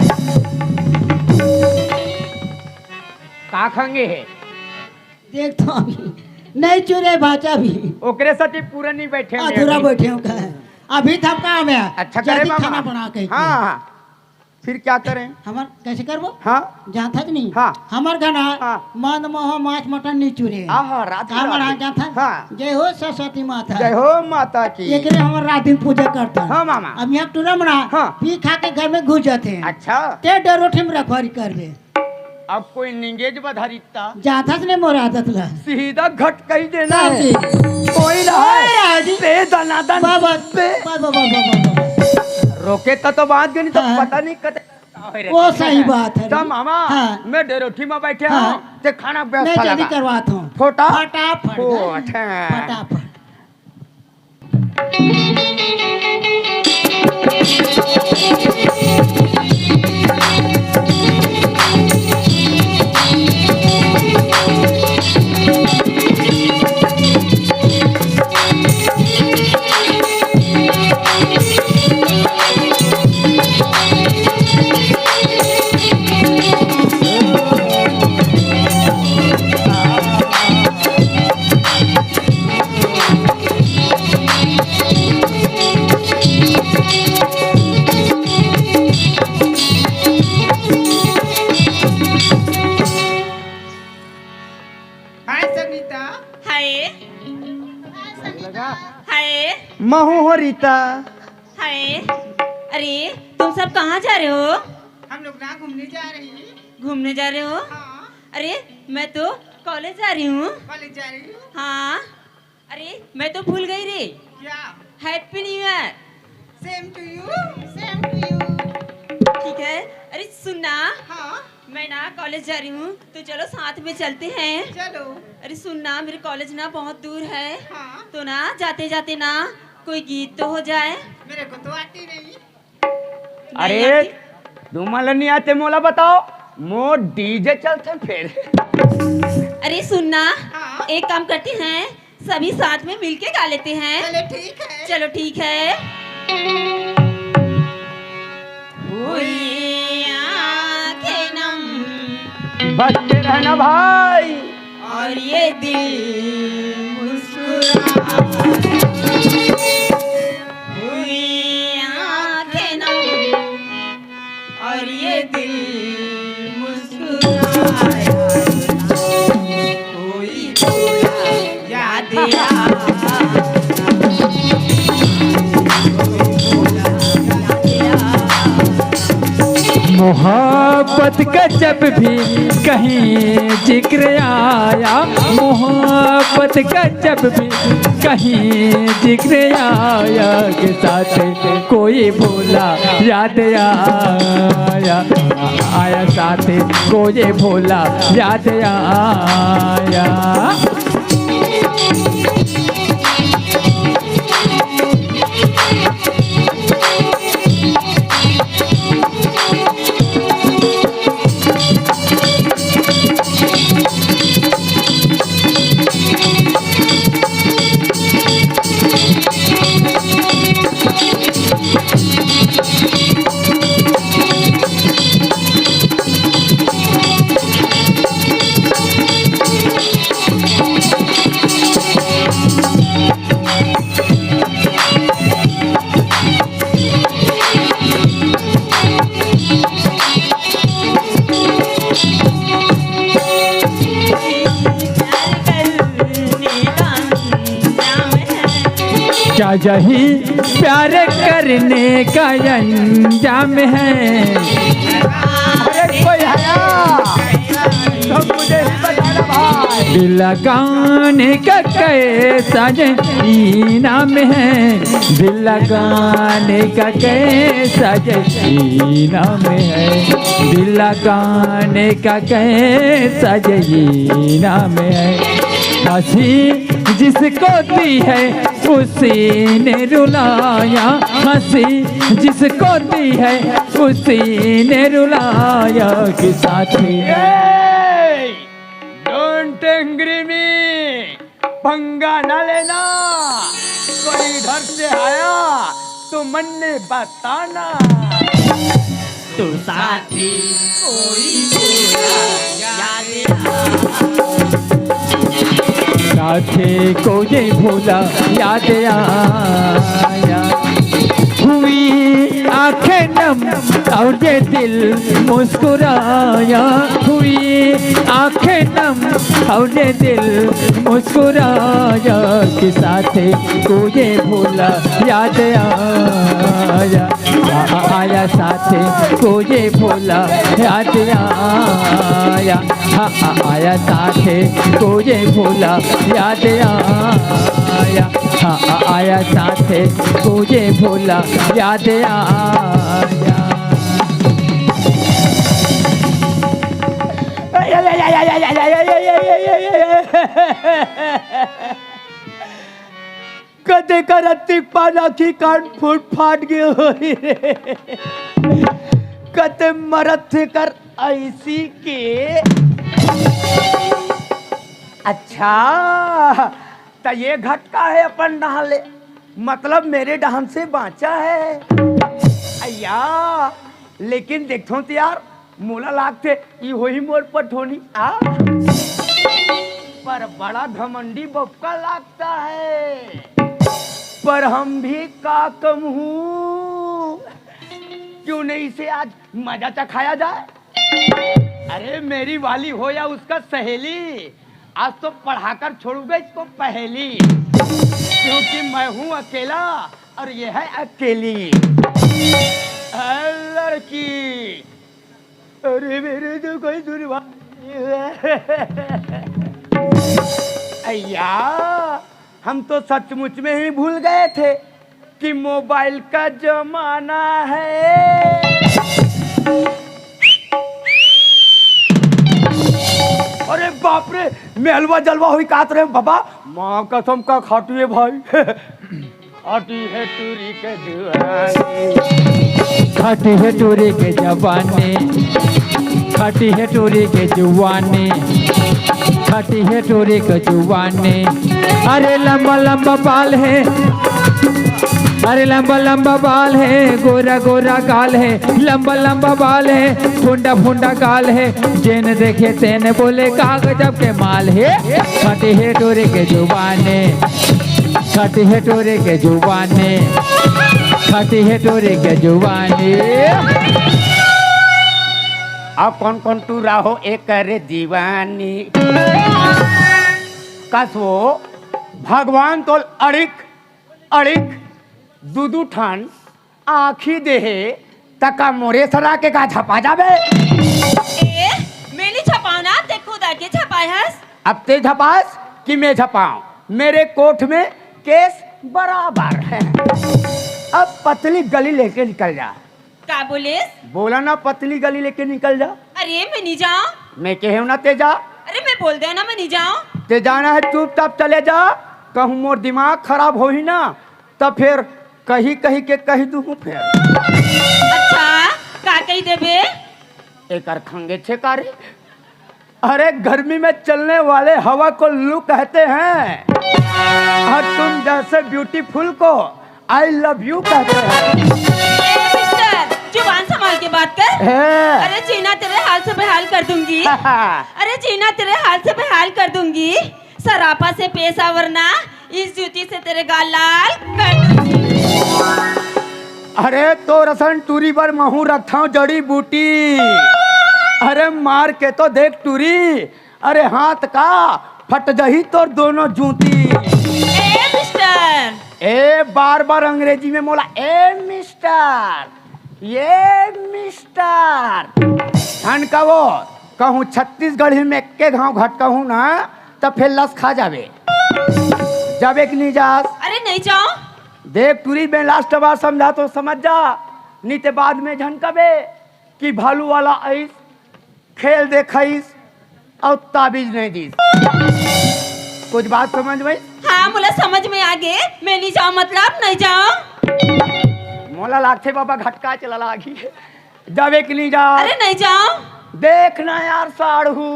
का खंगे हे? देख तो अभी नहीं चुरे भाचा भी। ओकरे साथे पूरा नहीं बैठे होंगे अधूरा अभी। बैठे होंगे। अभी थपका में अच्छा करे जल्दी मामा। खाना बना के हाँ, हाँ। फिर क्या करें? हमर कैसे करबो? हाँ। जानत हस नहीं? हाँ। हमर घर ना हाँ। मंद मोह मांस मटन नहीं चुरे। आहा, रात की हमर रात। हाँ जानत हस? हाँ। जय हो सरस्वती माता। जय हो माता की। एकरे हमर रात दिन पूजा करता। हाँ मामा। अब यहाँ टूरा मना हाँ। पी खा के घर में घुस जाते हैं। अच्छा। ते डरोठी में रखवारी करबे। अब कोई निंगेज बधारी ता। जानत हस ने मोर आदत ला। सीधा घट कही देना है। जी। कोई ना कोई है। ना जी। बे दनादन। बाबा, बे। बाबा, बाबा, बाबा, बाबा। रोके तो, तो बात गनी तो हाँ। पता नहीं कते का होय वो रहता है। सही बात है। तो मामा, हाँ। मैं डेरोठी में बैठे हाँ। हूँ, ते खाना नहीं, व्यवस्था जल्दी लगा। करवात हूँ। फोटा? फटाफट, फोट, हाँ। फटाफट। हाय सविता। हाय। हाय। महू हो रीता। हाय। अरे, तुम सब कहाँ जा रहे हो? हम लोग ना घूमने जा रहे हैं। घूमने जा रहे हो? हाँ। अरे, मैं तो कॉलेज जा रही हूँ। कॉलेज जा रही हो? हाँ। अरे, मैं तो भूल गई रे। क्या? Happy New Year। Same to you, same to you। ठीक है। अरे सुन ना, हाँ। मैं ना कॉलेज जा रही हूँ, तो चलो साथ में चलते हैं। चलो। अरे सुन ना, मेरे कॉलेज ना बहुत दूर है, हाँ। तो ना जाते जाते ना कोई गीत तो हो जाए। मेरे को तो आती नहीं। नहीं अरे, आती? तुमन ला नहीं आते मोला बताओ, मोर डीजे चलथे फेर। अरे सुन ना, हाँ। एक काम करते हैं, सभी साथ में मिलके गा लेते हैं। चलो ठीक है। चलो ठीक है। हुई आंखें नम। बच के रहना भाई। और ये दिल मुस्कुरा। हुई आंखें नम। और ये दिल मुस्कुराया। कोई बोला याद आया। मोहब्बत का जब भी कहीं जिक्र आया, मोहब्बत का जब भी कहीं जिक्र आया, के साथ कोई भूला याद आया, आया साथ कोई भूला याद आया। क्या यही प्यार करने का अंजाम है? अरे कोई हया, तो मुझे ही बताना भाई। दिल लगाने का कैसा ये इनाम है, दिल लगाने का कैसा ये इनाम है, दिल लगाने का कैसा ये इनाम है। हंसी जिसको दी है उसी ने रुलाया, हंसी जिसको दी है उसी ने रुलाया कि साथी। Don't angry me, पंगा ना लेना। कोई इधर से आया तो मन में बताना। तो साथी कोई बोला याद आया। साथी को ये भूला याद आया। हुई आंखें नम और ये दिल मुस्कुराया। हुई आंखें नम और ये दिल मुस्कुराया कि साथी को ये भूला याद आया। आ, आ, आया साथी को ये भूला याद आया। हाँ, आ, आया साथी को ये भूला याद आया। हाँ, आ, आया साथी को ये भूला याद आया। कते करती पाना की कान फूट फाट गए होई रे। कते मरत थे कर ऐसी के। अच्छा, त ये घटका है अपन डहान ले, मतलब मेरे डहान से बांचा है। अय्या, लेकिन देखथों तो यार, मोला लागथे ई होही मोर पठोनी आ। पर बड़ा घमंडी बपका लागता है। पर हम भी का कम हूँ, क्यों नहीं इसे आज मजा चखाया जाए। अरे मेरी वाली हो या उसका सहेली, आज तो पढ़ाकर छोड़ूंगा इसको पहेली, क्योंकि मैं हूँ अकेला और ये है अकेली। ए लड़की, अरे मेरे तो कोई सुनवाई नहीं है। अय्या, हम तो सचमुच में ही भूल गए थे कि मोबाइल का जमाना है। अरे बाप रे, मेलवा जलवा हुई कात रहे बाबा। माँ कसम का खाटू है भाई। खाटी है टूरी के जवानी। खाटी है टूरी के जवानी। खाटी है टूरी के जुवानी। खाटी है टूरी के जुवानी। अरे लंबा लंबा बाल है। अरे लंबा लंबा बाल है, गोरा गोरा गाल है, लंबा लंबा बाल है, फुंडा फुंडा गाल है, जेन देखे तेन बोले का गजब के माल है। खाटी है टूरी के जुवानी। खाटी है टूरी के जुवानी। खाटी है टूरी के जुवानी। अब कौन कौन टूरा हो एक रे दीवानी। कसो भगवान तो अड़िक अड़िक दू दू ठन आँखी देहे, त का मोरे सरा के का झपा जाबे? ए, मैं नहीं झपाव ना, ते खुद आके झपाए हस। अब ते झपास कि मैं झपाऊं? मेरे कोर्ट में केस बराबर है। अब पतली गली लेके निकल जा। का बोलेस? बोला ना, पतली गली लेके निकल जा। अरे मैं नहीं जाऊं। मैं कहे ना ते जा। अरे मैं बोल दे ना मैं नहीं जाऊं। ते जाना है चुपचाप चले जा, कहूँ मोर दिमाग खराब होही ना त फेर कही कही के कही दूहूँ फेर। अच्छा, का कही देबे? एकर खंगे छे का रे? अरे गर्मी में चलने वाले हवा को लू कहते हैं और तुम जैसे ब्यूटीफुल को आई लव यू कहते हैं। ए मिस्टर, जुबान संभाल के बात कर। है। अरे जीना तेरे हाल से बेहाल कर दूंगी। अरे जीना तेरे हाल से बेहाल कर दूंगी। सरापा से पेशावर ना, इस जूती से तेरे गाल लाल कर दूंगी। अरे तोर असन टूरी बर महूँ रखथंव जड़ी बूटी। अरे मार के तो देख टूरी, अरे हाथ का फट जही तोर दोनों जूती। ए मिस्टर। ए बार बार अंग्रेजी में बोला, ए मिस्टर, ए मिस्टर। झन कहो, कहूँ छत्तीसगढ़ी में एक्के घांव घटकहूँ ना, त फेर लस खा जाबे। जाबे कि नहीं जास? अरे नहीं जाओ। देख टूरी, मैं लास्ट बार समझा तो समझ जा, नहीं ते बाद में झन कबे कि भालू वाला आइस, खेल देखाइस और ताबीज नहीं दीस। कुछ बात समझ में? हाँ, मोला समझ में आगे। मैं नहीं जाओं, मतलब नहीं जाओं। मोला लागथे बाबा घटका चला लागी। जाबे कि नहीं जा? अरे नहीं जाओं। देखना यार साढ़ू,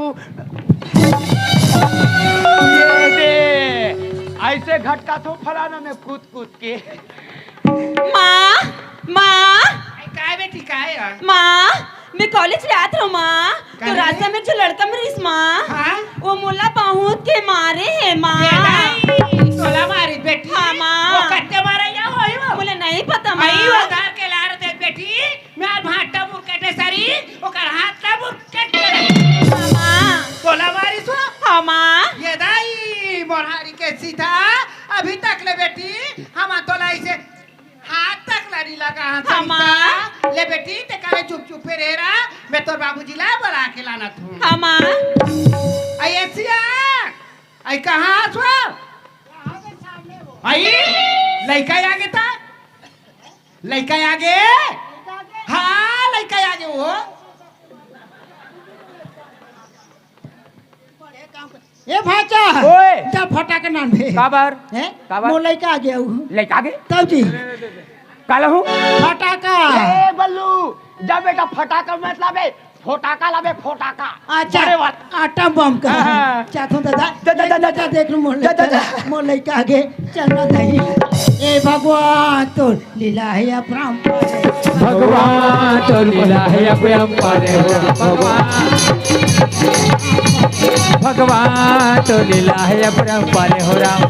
ये दे, ऐसे घटका तो फलाना में कूद कूद के। माँ, माँ। काय बेटी, काय है? माँ, मैं कॉलेज ले आत रहूँ माँ, तो काहे? रास्ता में एक झो लड़का मिलिस माँ। हाँ? वो मोला बहुत के मारे हे माँ। ये दाई, तोला मारी बेटी। हाँ माँ। वो कत्ते मारा या होई वो? मोला नहीं पता माँ। आई वो धार के लार दे बेटी, मैं भाटा मुरकटे सरी, ओकर हाथ ला मुरकट के रख। हाँ माँ। तोला मारी सो? हाँ माँ। ये दाई, मोरहारी के सीधा, अभी तक ले बेटी, हम तोला इसे हाथ तक लड़ी लगा, हाँ, सरिता। माँ। ले बेटी, ते काहे चुप चुप पे रह रहा? मैं तोर बाबूजी ला बुला के लाना तू। हाँ, माँ। आई एसिया, आई कहाँ आसो? आई, लइका आगे था? लइका आगे? हाँ, लइका आगे वो। ए भाचा, ओए। जा फटाका नान दे। काबर? हैं? काबर? मोर लइका आगे अउ। लइका आगे? तब जी। काला हूँ? फटाका। ए बल्लू, जा बेटा फटाका मत लाबे, फोटाका लाबे, फोटाका। अच्छा, बड़े वाला। आटा बम का। हाँ, हाँ। चाथो दादा, जा, जा, जा, एक जा, मिनट जा। देख लूं, मोर जा, जा, लइका, जा। मोर लइका आगे चलना नहीं। ए भगवान, तो लीला हे अपरंपार। भगवान तोर लीला हे अपरंपार हो राम। भगवान, भगवान तोर लीला हे अपरंपार हो राम।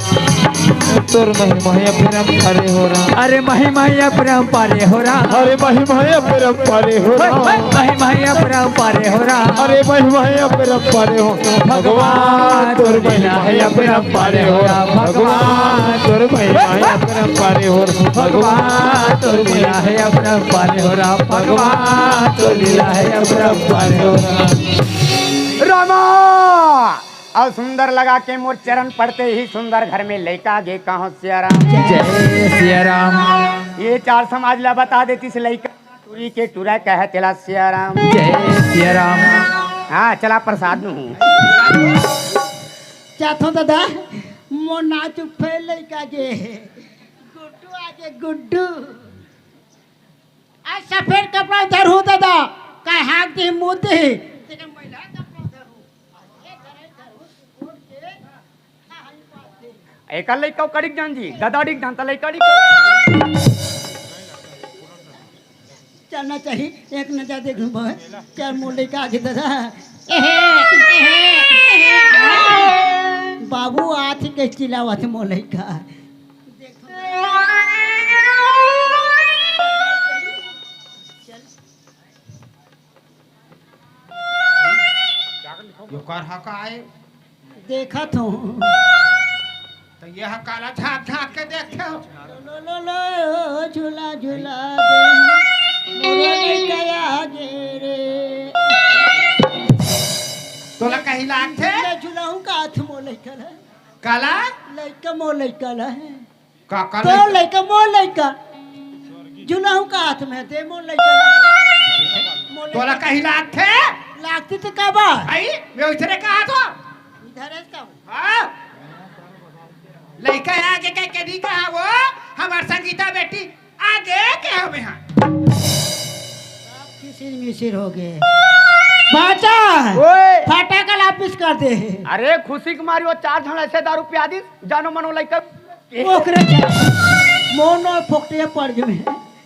तोर महिमा हे अपरंपार हो राम। अरे महिमा हे अपरंपार हो राम। अरे महिमा हे अपरंपार हो राम। महिमा हे अपरंपार हो राम। अरे महिमा हे अपरंपार हो। भगवान तोर महिमा हे अपरंपार हो राम। भगवान तोर महिमा हे अपरंपार हो राम। भगवान तोर लीला हे अपरंपार हो राम। भगवान तोर लीला हे अपरंपार हो राम। रामा, अउ सुंदर लगा के मोर चरण पड़ते ही सुंदर घर में लइका गे कहो सिया राम। जय सिया राम। ये चार समाज ला बता देतिस लइका टूरी के टूरा कहे तेला सिया राम। जय सिया राम। हाँ, चला प्रसाद नु हूँ। चाथो दादा, मोर नाच फेल लइका गे। गुड्डू आगे गुड्डू। आज सफेद कपड़ा धरहूँ दादा, काय हाथ दे मुँह दे। तेरे मैला कपड़ा धरहूँ। एकर लइका कड़िक जान जी, दादा डिक जान, त लइका डिक। चलना चाहिए, एक नजर देख लूं बहन। चल मोर लइका आगे दादा। एहे, एहे, एहे। बाबू आथी के चिल्लावत मोर लइका। यो कर हका आए। देखत हूँ। तो ये ह काला झाँक झाँक के देखते हो। लो, लो, लो, लो, झूला, झूला दे। मोरे लइका आगे रे। तोला कहीं लागथे? ले झूला हूँ का हाथ मोर लइका ला। काला? लइका मोर लइका ला। का, का तो लइका? लइका, मोर लइका। जुलाहू का हाथ में दे, मोर लइका। मोर लइका। तोला कहीं लागथे? लागती तो का बा? आई, मैं उतरे कहा तो? इधर है सब। हाँ। लइका आगे के, के नहीं कहा वो, हमार संगीता बेटी आगे के हमें हाँ। सब किसिर मिसिर हो गए। बाचा, ओए। फटाका वापस कर दे। अरे खुशी के मारी वो चार झन ऐसे दारू पिया दिस, जानो मनो लइका। ओकरे के मोनो फोकटे पड़ गए।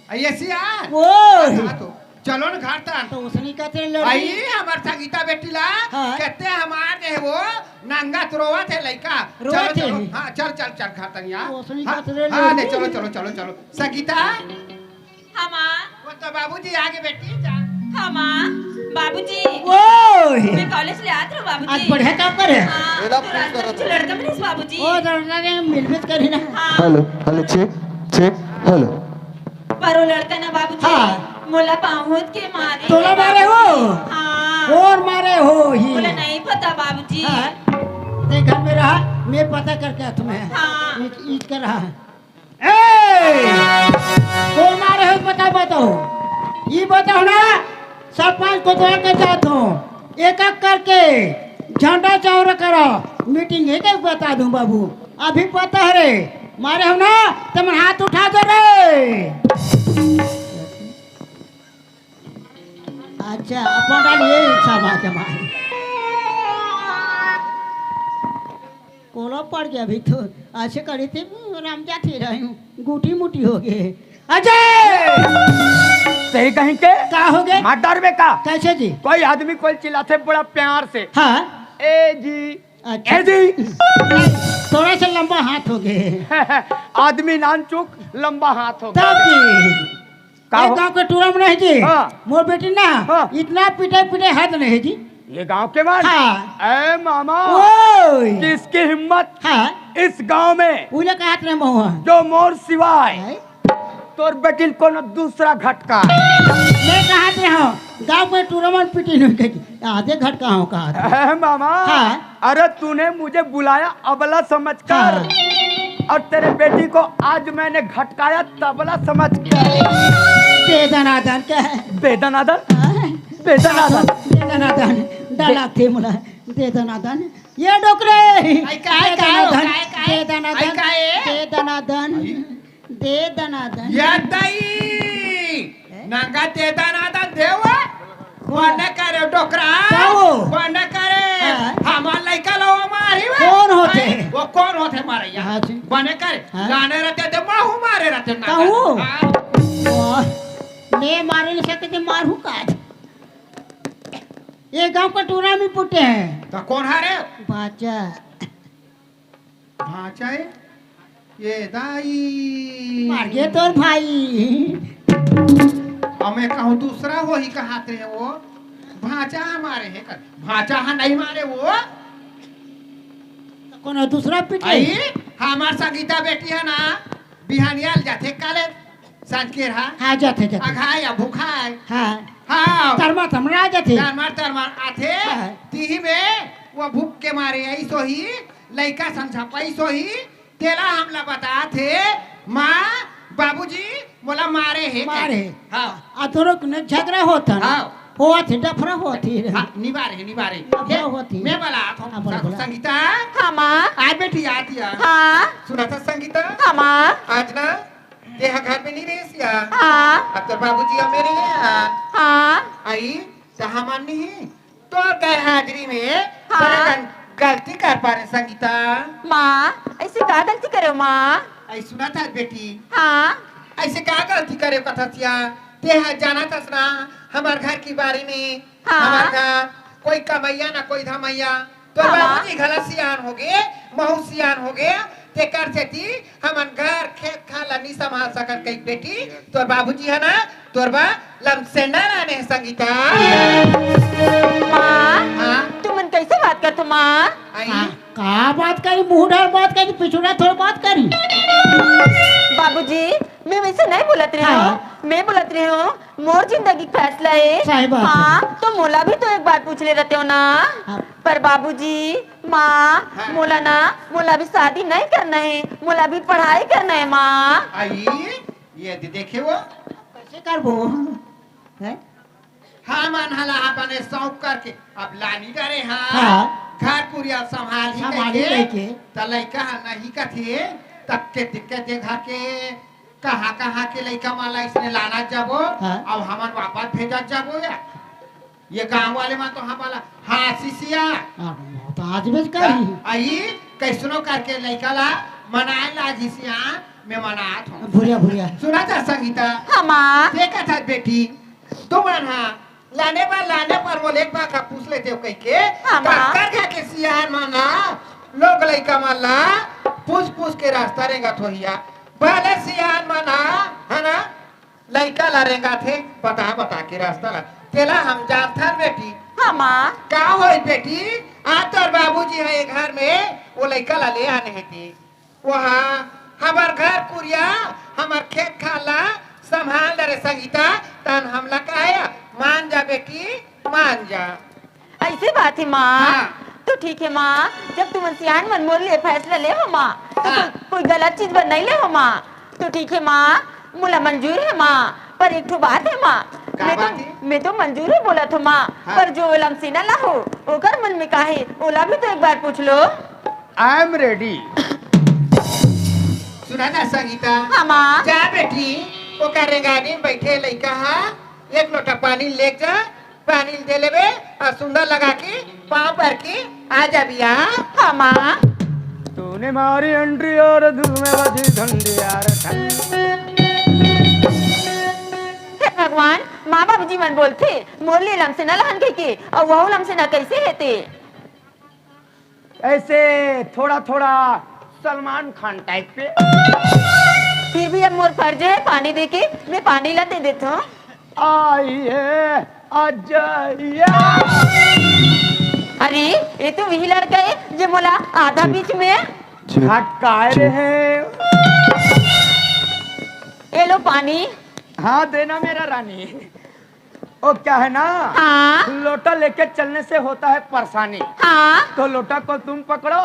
अइसे आ? ओ। हाँ, तो चलो न घर तन। तो उसनी कहते लड़ आई, हमार संगीता बेटी ला, हाँ। कहते हमार जे वो नंगा तो रोवत हे लइका। रोवत चलो, हे। चलो। हाँ, चल, चल, चल घर तन यार। तो उसनी हाँ, कहते हाँ, लड़ ले, चलो, चलो, चलो, चलो। संगीता। हाँ, माँ। वो तो बाबूजी आगे बेटी जा। हाँ, माँ। बाबूजी। ओए। मैं कॉलेज ले आत रहूँ, बाबूजी। आज बढ़िया काम करे। हाँ, एला तो फोन रास्ता करत में है। लड़का मिलिस, बाबूजी। ओ, लड़का ने मिलबे करी ना। हाँ। Hello, hello, check, check, hello. पर वो लड़का ना, बाबूजी, हाँ। मोला बहुत के मारे तोला हे, मारे हो? बाबूजी। हाँ। और मारे हो ही। मोला नहीं पता, बाबूजी। हाँ। ते घर में रहा, मैं पता करके तुम्हें। हाँ। ईज, ईज कर रहा। ए! कोन मारे हो, बता, बताओ। ई बताओ ना, सरपंच कोतवाल के जात हो, एक एक करके झंडा चौड़ा करो, मीटिंग हे के बता दूं बाबू। अभी पता है रे, मारे हो ना, तुम हाथ उठा दो रे। अच्छा, अपन डाल ये समाज हमारे। कोलो पड़ गया अभी तो। ऐसे करी थी, राम जाती रही हूँ, गुटी मुटी हो गए। अजय! सही कहीं के? का हो गए? मर्डर में का? कैसे जी? कोई आदमी कोई चिल्लाथे बड़ा प्यार से। हाँ। "ए जी, अच्छा। ए जी।" नहीं, थोड़ा सा लंबा हाथ हो गए। आदमी नान चुक, लंबा हाथ हो गए। तब जी। का एक हो? गांव के टूरा में नहीं जी। हाँ। मोर बेटी ना, हाँ। इतना पिटे पिटे हद नहीं जी। ये गांव के मन? हाँ। ए मामा, ओए। किसकी हिम्मत हाँ। इस गांव में? उले कहत रहे महुआ। जो मोर सिवाय हैं? तोर बेटिन कोनो दूसरा घटका। मैं कहत रहे हूँ, गांव में टूरा मन पिटी नहीं कही, आधे घटका हो कहा। ए मामा, हाँ। अरे तूने मुझे बुलाया अबला समझकर, हाँ। और तेरे बेटी को आज मैंने घटकाया तबला समझकर। दे दनादन क्या है? दे दनादन? हाँ। दे दनादन। दे दनादन। डाला थे मुला। दे दनादन। ये डोकरे। आई काय, दे काय हो, दनादन। काय, काय? दे दनादन। आई काय? दे दनादन। आई? दे दनादन। या दाई। हैं? नंगा दे दनादन देवा। कोन? बने करे डोकरा। का हो? बने करे। हाँ। हमार लइका लो मारी वे। कोन होथे? आई, वो कोन होथे मारे यार? हाँ जी। बने करे। हाँ। लाने रहते ते माहू मारे रहते ना। का हो? हाँ। वाह। मैं मारे ले सकते ते मारू का? ये गांव का टूरा में पुटे हैं। तो कोन हरे? बाचा। भांचा है? ये दाई। मार गए तोर भाई। अब मैं कहूँ दूसरा हो ही कहात रहे वो। भांचा हमारे है कर। भांचा हा नहीं मारे वो। कोनो दूसरा पिटे। आई, हमार संगीता बेटी है ना, बिहानिया ले जाथे काले, सांझ के रहा। हाँ, जाथे, जाथे। अघाय या भूखाय। हाँ। हाँ। तरमर, तरमर आ जाथे। तरमर, तरमर आथे। हाँ। तिही में वो भूख के मारे आई सोही, लइका संझा पाई सोही, तेला हमला बतात हे, माँ, बाबूजी मोला मारे हे। मारे हे। हाँ। आ दोनों के न झगड़ा होत हे ना? हाँ। होत हे, डफरा होत हे। हाँ, निबारे हे, निबारे हे। डफरा होत हे। मैं बोला, हाँ, बोला, बोला। संगीता। हाँ, माँ। आ बेटी, आ दिया। हाँ। सुना था संगीता? हाँ, माँ। आज ना, तेहा घर में नहीं रहे सिया। हाँ। अब तो बाबूजी अब मेरे हैं। हाँ। आई, चाह मान नहीं। तोर गैर हाजिरी में हाँ। बड़ा गलती कर पारे संगीता। माँ, ऐसे का गलती करे हो माँ? ऐ सुना था बेटी। हाँ। ऐसे का गलती करे हो कथा सिया? तेहा जाना थस ना हमार घर की बारी में। हाँ। हमार घर कोई कमैया ना कोई धमैया। तोर हाँ, माँ। बाबूजी घला सियान हो गे, महू सियान हो गे, तेकर सेती हमन घर खेत खार ला नी संभाल सकत कही बेटी। तोर बाबूजी ह ना, तोर बा लमसेंडा लाने हे संगीता। माँ, हाँ? तुमन कैसे बात करत हो माँ? आई? का, का बात करी, मुंह डार बात करी, पिछुड़ा थोड़ा बात करी। बाबूजी, मैं वैसे नहीं बोलत रही हूँ। हाँ। मैं बोलत रही हूँ, मोर जिंदगी के फैसला है। सही बात है। हाँ, तो मोला भी तो एक बार पूछ ले रहते हो ना। हाँ। पर बाबूजी, माँ, हाँ। मोला ना, मोला भी शादी नहीं करना है, मोला भी पढ़ाई करना है माँ। आई, ये दे-, देखे वो? कैसे करबो? हैं? हाँ, मन हला अपने शौक करके अब लानी डरे हाँ। हाँ। घर कुरिया संभाल ही संभाल ही लेके, लेके। त लइका ह नहीं कथे, तब के दिक्कत दे घर के कहाँ कहाँ के लइका मन ला इसने लाना जाबो, हाँ। अब हमन वापस भेजत जाबो या? ये गांव वाले मन तो हमन ला हाँसी सिया। हाँ, तो आज बेच कर ही। आई, कैसनो करके लइका ला मनाए ला घिसिया, मैं मनात हूँ। भुरिया, भुरिया। सुना था संगीता? हाँ, माँ। देखा था बेटी, तुमन हा लाने बर, लाने पर वो लेक बाका पूछ लेते हो कह के। हाँ, माँ। काकर घर के सियान मन हा लोग लइका मन ला पूछ पूछ के रास्ता रेंगत होहिया। भले सियान मन हा, है ना, लइका ला रेंगाथे, बता बता के रास्ता ला। तेला हम जानथन बेटी। हाँ, माँ। का होय बेटी? आ तोर बाबूजी ह ए घर में, वो लइका ला ले आने हे ते। वहाँ हमर घर कुरिया, हमर खेत खार ला संभाल डरे संगीता, तन हमला कहे, मान जा बेटी, मान जा। ऐसे बात है माँ। हाँ। तो ठीक है माँ, जब तुमन सियान मन मोर लिए फैसला ले हो माँ, तो हाँ। कोई, कोई गलत चीज बर नहीं ले हो माँ। तो ठीक है माँ, मोला मंजूर है माँ, पर एक ठो बात है माँ। का मैं बात तो, है? मैं तो मंजूर है बोलत हो माँ, हाँ। पर जो लमसेना ला हो, ओकर मन में का है, ओला भी तो एक बार पूछ लो। I am ready। सुना ना संगीता। हाँ, माँ। जा बेटी, ओकर रेंगानी में बैठे लइका हा, एक लोटा पानी ले जा, पानी दे लेबे, अउ सुंदर लगा के, पाँव पर के आ जा बिया। हाँ, माँ। तूने मारी एंट्री और दिल में बजी घंटी यार। हे भगवान, माँ बाबूजी मन बोलथे, मोर ले लमसेना लहन कहिके, अउ वहू लमसेना कइसे हे ते? ऐसे थोड़ा थोड़ा सलमान खान टाइप पे। फिर भी अब मोर फर्ज हे पानी दे के, मैं पानी ला दे देत हूँ। आइए, आ जाइए। अरे, ये तो वही लड़का हे जे मोला आधा बीच में हटकाए रहे। ये लो पानी। हाँ, देना मेरा रानी। ओ, क्या है ना, हाँ। लोटा लेके चलने से होता है परेशानी। हाँ। तो लोटा को तुम पकड़ो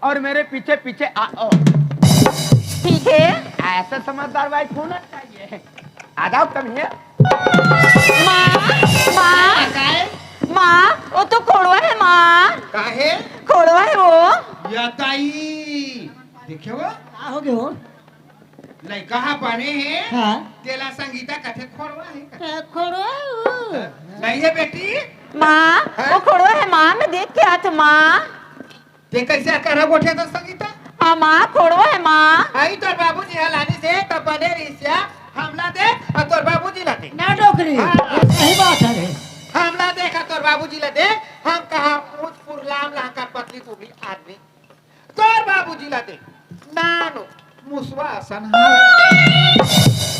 और मेरे पीछे पीछे आओ। ठीक है। ऐसा समझदार वाइफ होना चाहिए। आ जाओ, कम हियर। माँ, माँ, काहे? माँ, वो तो खोड़वा है, माँ। काहे? खोड़वा है वो। या ताई, देखे वो? का हो गयो? लइका हा बने हे, हाँ। तेला संगीता कथे खोड़वा हे। का खोड़वा हे वो? नहीं हे बेटी। माँ, हैं? वो खोड़वा है माँ, मैं देख के आत हूँ माँ। ते कइसे करा गोठे तो संगीता? हाँ माँ, खोड़वा है माँ। आई तोर बाबूजी हा लानिस हे, त बने रहिस या, हमला दे, अउ तोर बाबूजी ला दे। ना डोकरी, हाँ। सही बात है रे। हमला दे, अउ तोर बाबूजी ला दे, हम कहा ऊँच पुरलाम लाकर पतली दुबली आदमी। तोर बाबूजी ला दे, नानो, मुसवा असन हवे।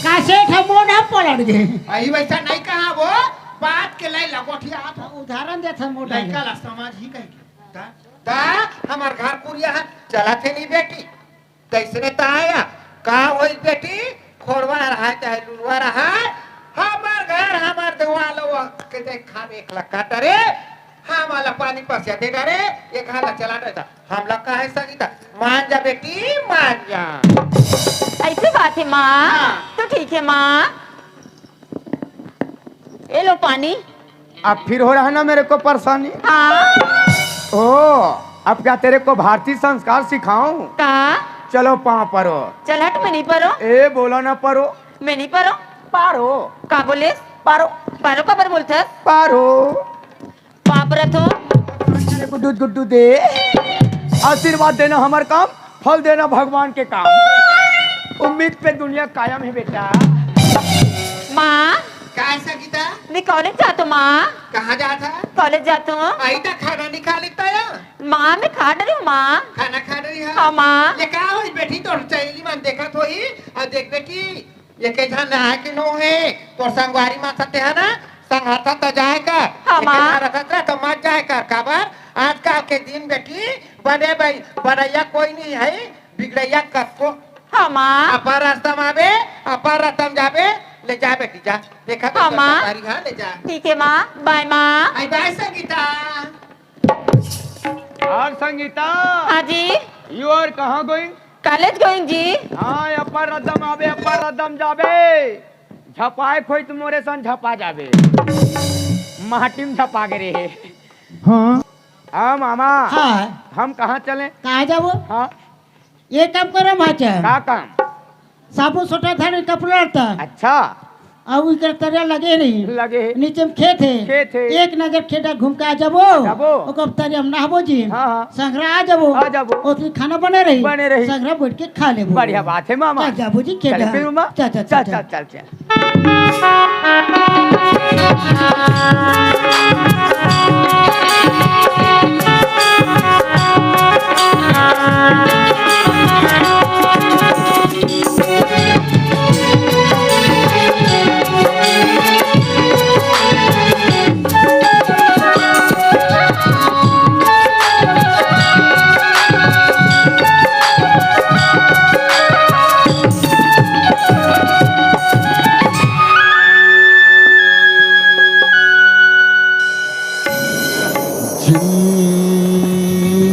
का सेठ ह मोढ़ा पलट गे। अई वइसा नहीं कहा वो, बात के लाई लगोठिया था। उदाहरण देत हे मोढ़ा लइका ले। ला समझ ही कहीं के। ता, ता, हमर घर कुरिया हे, चलत हे नहीं बेटी। तइसने ताया, का होई बेटी, खोड़वा रहा चाहे लुलवा रहा, हमर घर, हमर देवाल, वो के देख खावे एक लक्का डरे, हम वाला पानी पसिया दे डरे, ये घर ला चला डरे था। हम लोग का है संगीता, मान जा बेटी, मान जा। ऐसी बात है माँ, हाँ। तो ठीक है माँ। ये लो पानी। अब फिर हो रहा ना मेरे को परेशानी। हाँ। ओ, अब क्या तेरे को भारतीय संस्कार सिखाऊं? का? चलो पाँव परो। चल हट, मैं नहीं परो। ए, बोला ना परो। मैं नहीं परो। पारो। का बोले? पारो। पारो काबर बोलथस? पारो। पाँव परत हो। गुड्डू गुड्डू दे। आशीर्वाद देना हमर काम, फल देना भगवान के काम। उम्मीद पे दुनिया कायम है बेटा। माँ। काय संगीता? मैं कॉलेज जात हूँ माँ। कहाँ जात है? कॉलेज जात हूँ। आई त खाना नहीं खा लेता या? माँ, मैं खा डरी हूँ माँ। खाना खा डरी है? हाँ माँ। ये का होई बेटी, तोर सहेली मन देखत होही। अउ देख बेटी, ये के झन आए के नो हे, तोर संगवारी मन साथे है ना, संघाता त जाए कर। हाँ, माँ। एके झन रखत रह त मत जाए कर, काबर? आजकल के दिन बेटी, बने बई-, बनैया कोई नहीं है, बिगड़ैया कतको। हाँ, माँ। अपन रास्ता में आबे, अपन रास्ता में जाबे, ले जा बेटी, जा। देखा तो हाँ, माँ। संगवारी, हाँ, ले जा। ठीक है, माँ। बाय, माँ। आई बाय, संगीता। और संगीता? हाँ जी। You are कहाँ going? कॉलेज गोइंग जी। हाँ, अपर रदम आबे, अपर रदम जाबे। झपाए खोई त मोरे सन झपा जाबे। माटी में झपा गे रे। हाँ। हाँ मामा। हाँ। हम कहाँ चले? कहाँ जाबो? हाँ। ये काम करो माचा। का काम? साबुन सोटा थाने कपड़ा रहता। अच्छा। अउ इकर तरिया लगे रही। लगे हे। नीचे में खेत हे। खेत हे। एक नजर खेत घूम के आ जाबो। जाबो। ओकर तरिया में नहाबो जी। हाँ, हाँ। संघरा आ जाबो। आ जाबो। ओतनी खाना बने रही। बने रही। संघरा बैठ के खा लेबो। बढ़िया बात है मामा। चल जाबो जी खेत। चल फिर मामा। चल, चल, चल, चल, चल। चल, चल, चल।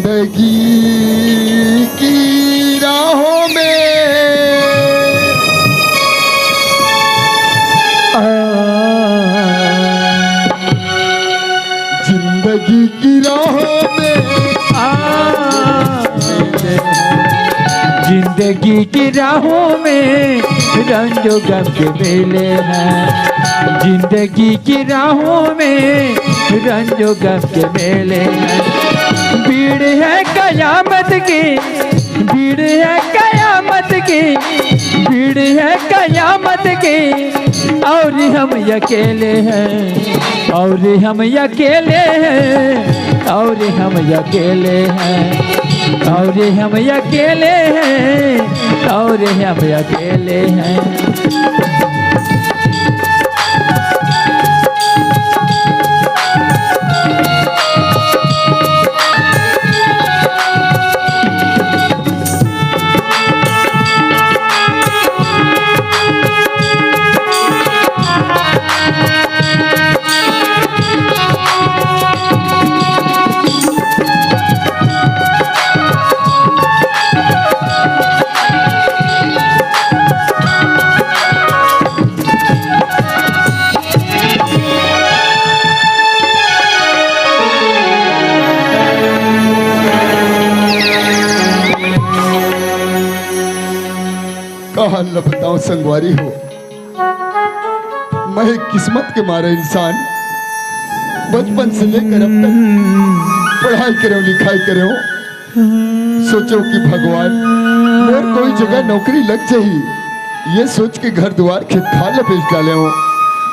जिंदगी की राहों में, आ, जिंदगी की राहों में आए हैं, जिंदगी की राहों में रंजो गम के मेले हैं, जिंदगी की राहों में रंजो गम के मेले हैं। भीड़ है कयामत की, भीड़ है कयामत की, भीड़ है कयामत की, और हम अकेले हैं, और हम अकेले हैं, और हम अकेले हैं, और हम अकेले हैं, और हम अकेले हैं। का हाल ल बताओ संगवारी हो, मैं एक किस्मत के मारे इंसान, बचपन से लेकर अब तक पढ़ाई करेंव, लिखाई करेंव, सोचेंव कि भगवान मोर कोई जगह नौकरी लग जाही, ये सोच के घर दुआर खेत खार ल बेच डालेंव।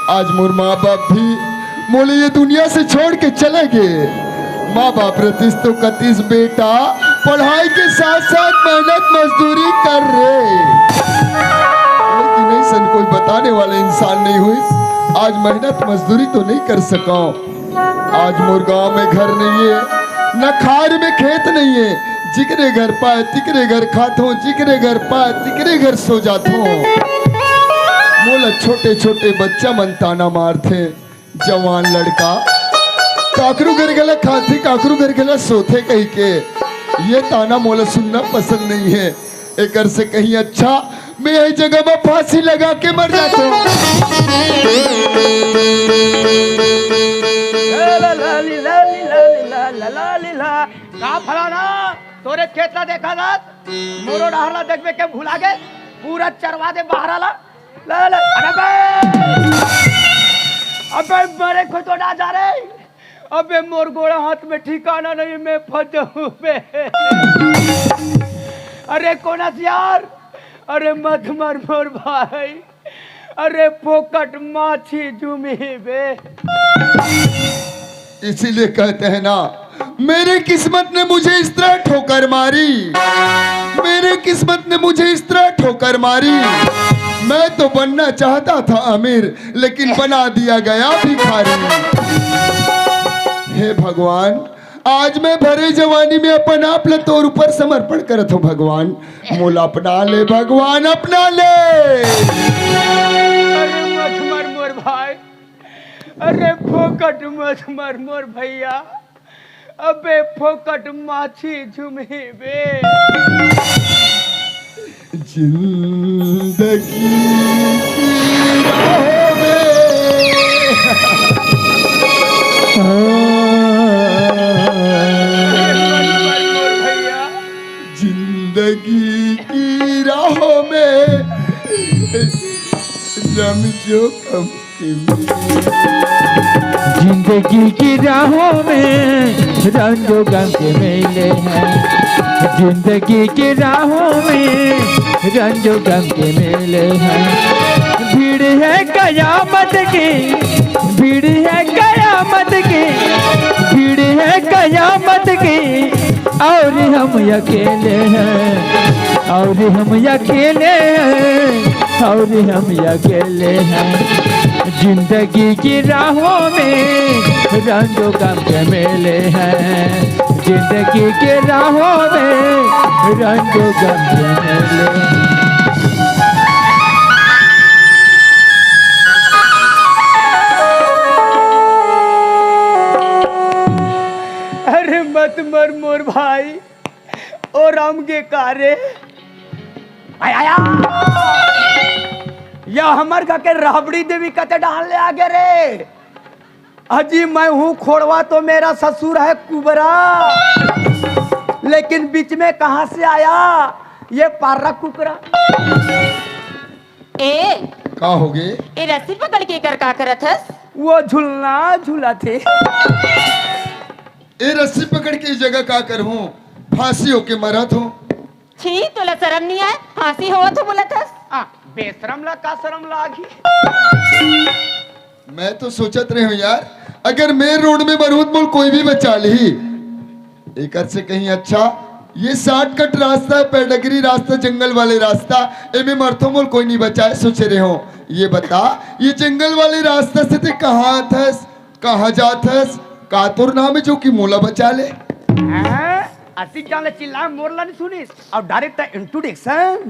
आज मोर माँ बाप भी मोला ये दुनिया से छोड़ के चले गे। माँ बाप रहतिस तो कतिस, "बेटा, पढ़ाई के साथ साथ मेहनत मजदूरी कर रे।" लेकिन अइसन कोई बताने वाला इंसान नहीं होइस। आज मेहनत मजदूरी तो नहीं कर सकंव। आज मोर गांव में घर नहीं है, न खार में खेत नहीं है। जिकरे घर पाए तिकरे घर खाथंव, जिकरे घर पाए तिकरे घर सो जाथंव। मोला छोटे छोटे बच्चा मन ताना मारथे, "जवान लड़का, काकरू घर गेला खाथे, काकरू घर गेला सोथे" कहिके। ये ताना मोला सुनना पसंद नहीं है। एकर से कहीं अच्छा मैं यही जगह में फांसी लगा के मर जाथंव। ला ला ला ली ला ली ला ली ला ला ला ली ला। का फलाना, तोरे खेत ला देखा जात, मोरो डहर ला देखबे के भुला गे, पूरा चरवा दे बहरा ला। ला ला, अबे बे! अबे मरे को तो ना जा रे। अबे मोर गोड़ा हाथ में ठिकाना नहीं, मैं फंस जाऊं बे। अरे कोन हस यार, अरे मत मर मोर भाई, अरे फोकट माछी जुमही बे। इसीलिए कहते हैं ना, मेरी किस्मत ने मुझे इस तरह ठोकर मारी, मेरी किस्मत ने मुझे इस तरह ठोकर मारी। मैं तो बनना चाहता था अमीर, लेकिन बना दिया गया भिखारी। हे भगवान, आज मैं भरे जवानी में अपन आप ल तोर ऊपर समर्पण करत हंव भगवान। मोला अपना ले भगवान, अपना ले। अरे मत मर मोर भाई, अरे फोकट मत मर मोर भैया, अबे फोकट माछी झुमही बे। जिंदगी की राहों में, जिंदगी की राहों में रंजो गम के मेले। जिंदगी की राहों में रंजो गम के मेले हैं, जिंदगी की राहों में रंजो गम के मेले हैं। भीड़ है कयामत की, भीड़ है कयामत की, भीड़ है कयामत की, और हम अकेले हैं, और हम अकेले हैं, और हम अकेले हैं। जिंदगी की राहों में रंजो गम के मेले हैं, जिंदगी के राहों में रंजो गम के मेले। अरे मत मर मोर भाई, ओ राम के का रे? आय, आय, आय। या हमर घर के राबड़ी देवी कते डहान ले आगे रे? अजी, मैं हूँ खोड़वा तो मेरा ससुर है कुबरा, लेकिन बीच में कहाँ से आया? ये पार्रा कुकरा। ए, का होगे? ए रस्सी पकड़ के एकर का करत हस? वो झुलना झुलत हे। ए रस्सी पकड़ के ए जगह का करहूं? फांसी होके मरत हूं। छी, तोला शरम नहीं आय? फांसी होवत हो बोलत हस? आ, बेशरम ला का शरम लागही? मैं तो सोचत रहे हूं यार, अगर मैं रोड में मरूं त मोला कोई भी बचा लिही। एकर से कहीं अच्छा ये शॉर्टकट रास्ता है, पैडगरी रास्ता, जंगल वाले रास्ता, एमे मरथों मोला कोई नहीं बचाए, सोचे रहे हो। ये बता, ये जंगल वाले रास्ता से ते कहाँ आथस, कहाँ जाथस, का तोर नाम है जो कि मोला बचा ले? हैं? अतिक जान ले चिल्ला, मोर ला नहीं सुनिस? और डायरेक्ट इंट्रोडक्शन।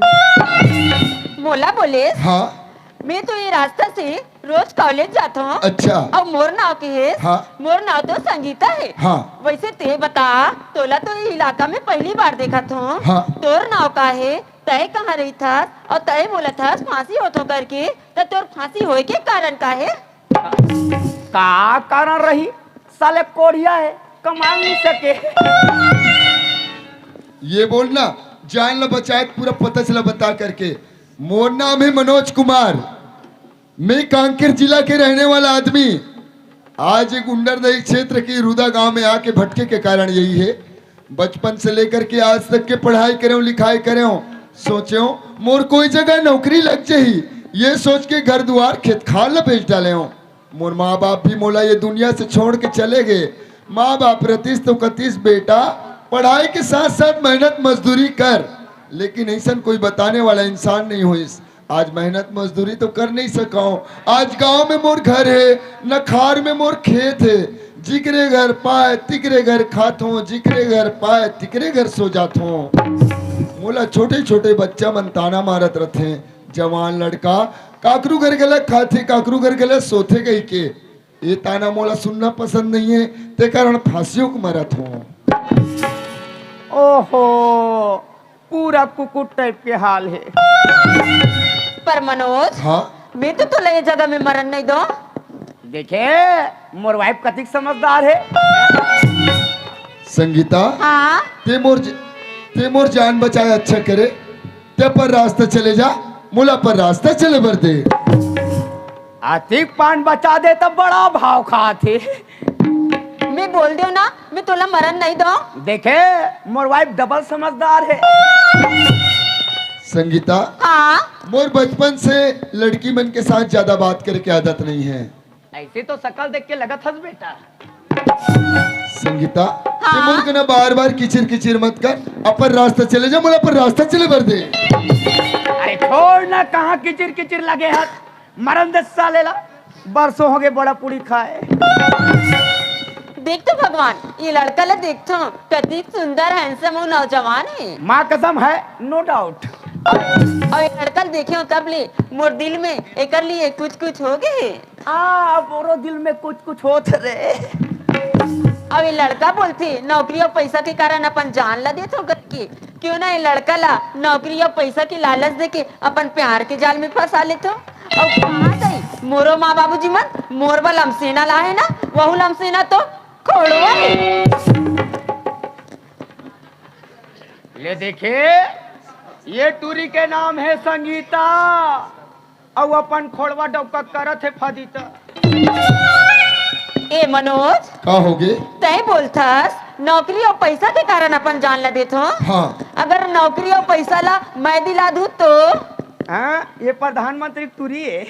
मोला बोलेस? हाँ। मैं तो ये रास्ता से रोज कॉलेज जात हूँ। अच्छा। और मोर नाव के हे? हाँ। मोर नाव तो संगीता है। हाँ। वैसे ते बता, तोला तो ये इलाका में पहली बार देखत हूँ। हाँ। तोर नाव का है? तय कहाँ रही थस? और तय बोलत हस फांसी होत हो करके, त तोर फांसी होए के कारण का है? का कारण रही? साले कोढ़िया है, कमा नहीं सके। ये बोलना, जान ला बचाए, पूरा पता चला बता करके। मोर नाम है मनोज कुमार। मैं कांकेर जिला के रहने वाला आदमी। आज एक गुंडरदेही क्षेत्र के रुदा गांव में आके भटके के कारण यही है। बचपन से लेकर के आज तक के पढ़ाई करें, लिखाई करें, सोचे, मोर कोई जगह नौकरी लग जाही, ये सोच के घर दुआर खेत खार ल बेच डाले हो। मोर माँ बाप भी मोला ये दुनिया से छोड़ के चले गए। माँ बाप रतिस तो कतिस, बेटा, पढ़ाई के साथ साथ मेहनत मजदूरी कर, लेकिन ऐसन कोई बताने वाला इंसान नहीं होइस। आज मेहनत मजदूरी तो कर नहीं सकौं। आज गांव में मोर घर है, न खार में मोर खेत है। जिकरे घर पाए तिकरे घर खाथों, जिकरे घर पाए तिकरे घर सो जाथों। मोला छोटे छोटे बच्चा मन ताना मारत रथे, जवान लड़का काकरू घर गलत खाथे, काकरू घर गलत सोथे कहिके। ये ताना मोला सुनना पसंद नहीं है, ते कारण फांसियों को मरत हूँ। ओहो, पूरा कुकुर टाइप के हाल है। पर मनोज, हाँ? मैं तो तोला ये जगह में मरन नहीं दो। देखे, मोर वाइफ कतिक समझदार है। संगीता, हाँ? ते मोर ज-, ते मोर जान बचाए अच्छा करे। ते पर रास्ता चले जा, मोला पर रास्ता चले बर दे। अतिक पान बचा दे त बड़ा भाव खात हे। मैं बोल देव ना, मैं तोला मरन नहीं दो। देखे, मोर वाइफ डबल समझदार है। संगीता, हाँ? मोर बचपन से लड़की मन के साथ ज्यादा बात करे के आदत नहीं है। ऐसे तो शकल देख के लगत हस बेटा। संगीता, हाँ? ते मोर के ना बार बार किचिर किचिर मत कर, अपन रास्ता चले जा, मोला अपन रास्ता चले बर दे। अरे छोड़ ना, कहाँ किचिर किचिर लगे हस, मरन दे साले ला, बरसों हो गए बड़ा पूड़ी खाए। देख तो भगवान, ये लड़का ला देख तो, कतिक सुंदर, हैंडसम और नौजवान है। माँ कसम है, नो डाउट। और ये लड़का ला देखे हो तब ले मोर दिल में एकर लिए कुछ कुछ हो गए। आ, मोरो दिल में कुछ कुछ होत रे। अब ये लड़का बोलथे, नौकरी और पैसा के कारण अपन जान ला देथो करके। क्यों ना ये लड़का ला नौकरी और पैसा के लालच देके अपन प्यार के जाल में फंसा लेथो। और कहाँ गई मोरो माँ बाबूजी मन? मोर बर लमसेना ला है ना, वहू लमसेना तो खोड़वा है। ले देखे, ये टूरी के नाम है संगीता। अउ अपन खोड़वा डौका करत हे फदीता। ए मनोज, का होगे? तैं बोलथस नौकरी अउ पैसा के कारण अपन जान ला देथो। हाँ। अगर नौकरी अउ पैसा ला मैं दिला दूं तो? हाँ, ये प्रधानमंत्री टूरी है।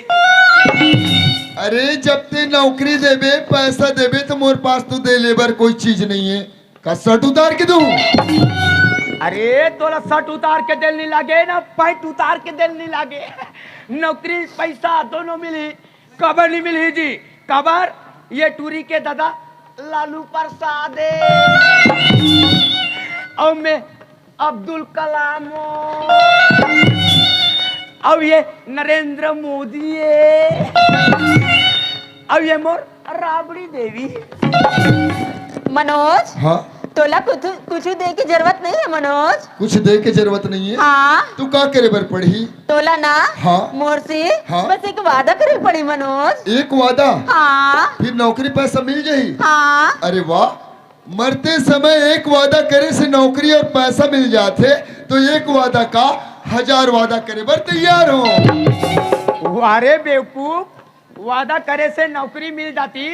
अरे, जब ते नौकरी देबे, पैसा देबे, तो मोर पास तो दे ले बर कोई चीज नहीं है। का शर्ट उतार के दूं? अरे, तोला शर्ट उतार के देल नहीं लागे ना, पैंट उतार के देल नहीं लागे। नौकरी, पैसा दोनों मिली, काबर नहीं मिली जी? काबर? ये टूरी के दादा लालू प्रसाद है। और मैं अब्दुल कलाम। अब ये नरेंद्र मोदी है। अब ये मोर राबड़ी देवी। मनोज, हाँ? तोला कुछ, कुछ दे के जरूरत नहीं है मनोज। कुछ दे के जरूरत नहीं है? हाँ। तू का करे बर पड़ही? तोला ना, हाँ। मोर से हाँ। बस एक वादा करे पड़ी मनोज। एक वादा? हाँ। फिर नौकरी पैसा मिल जाही? हाँ। अरे वाह, मरते समय एक वादा करे से नौकरी और पैसा मिल जाथे, तो एक वादा का हजार वादा करे बर तैयार हो। वाह रे बेवकूफ, वादा करे से नौकरी मिल जाती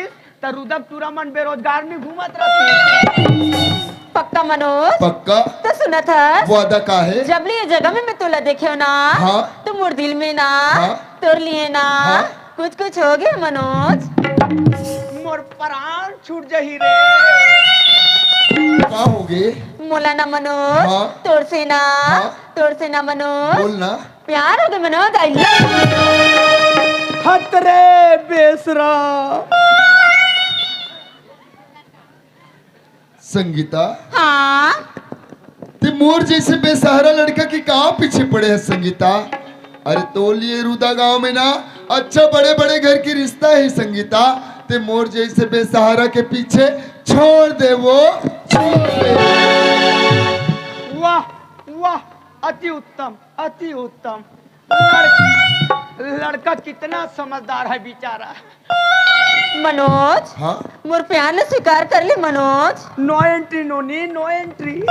त रुदक टूरा मन बेरोजगार नहीं घूमत रहती। पक्का मनोज? पक्का। तो सुनत हस? वादा का है? जब ले ये जगह में मैं तोला देखे ना, हाँ। तो मोर दिल में ना, हाँ। तोर लिए ना, हाँ। कुछ कुछ हो गया मनोज। मोर प्राण छूट जही रे। का हो गे? मोला ना मनोज, हाँ। तोर से ना, हाँ। तोर से ना मनोज। बोल ना। प्यार हो गया मनोज, I love you। हत रे बेसरा। संगीता। हाँ। ते मोर जैसे बेसहारा लड़का के कहाँ पीछे पड़े है संगीता? अरे तो लिए रुदा गांव में ना अच्छा बड़े बड़े घर की रिश्ता है संगीता। ते मोर जैसे बेसहारा के पीछे छोड़ दे वो, छोड़ दे। वाह, वाह, अति उत्तम, अति उत्तम। लड़-, लड़का कितना समझदार है बेचारा। मनोज, हाँ? मोर प्यार ने स्वीकार कर ले मनोज। No entry नोनी, no entry।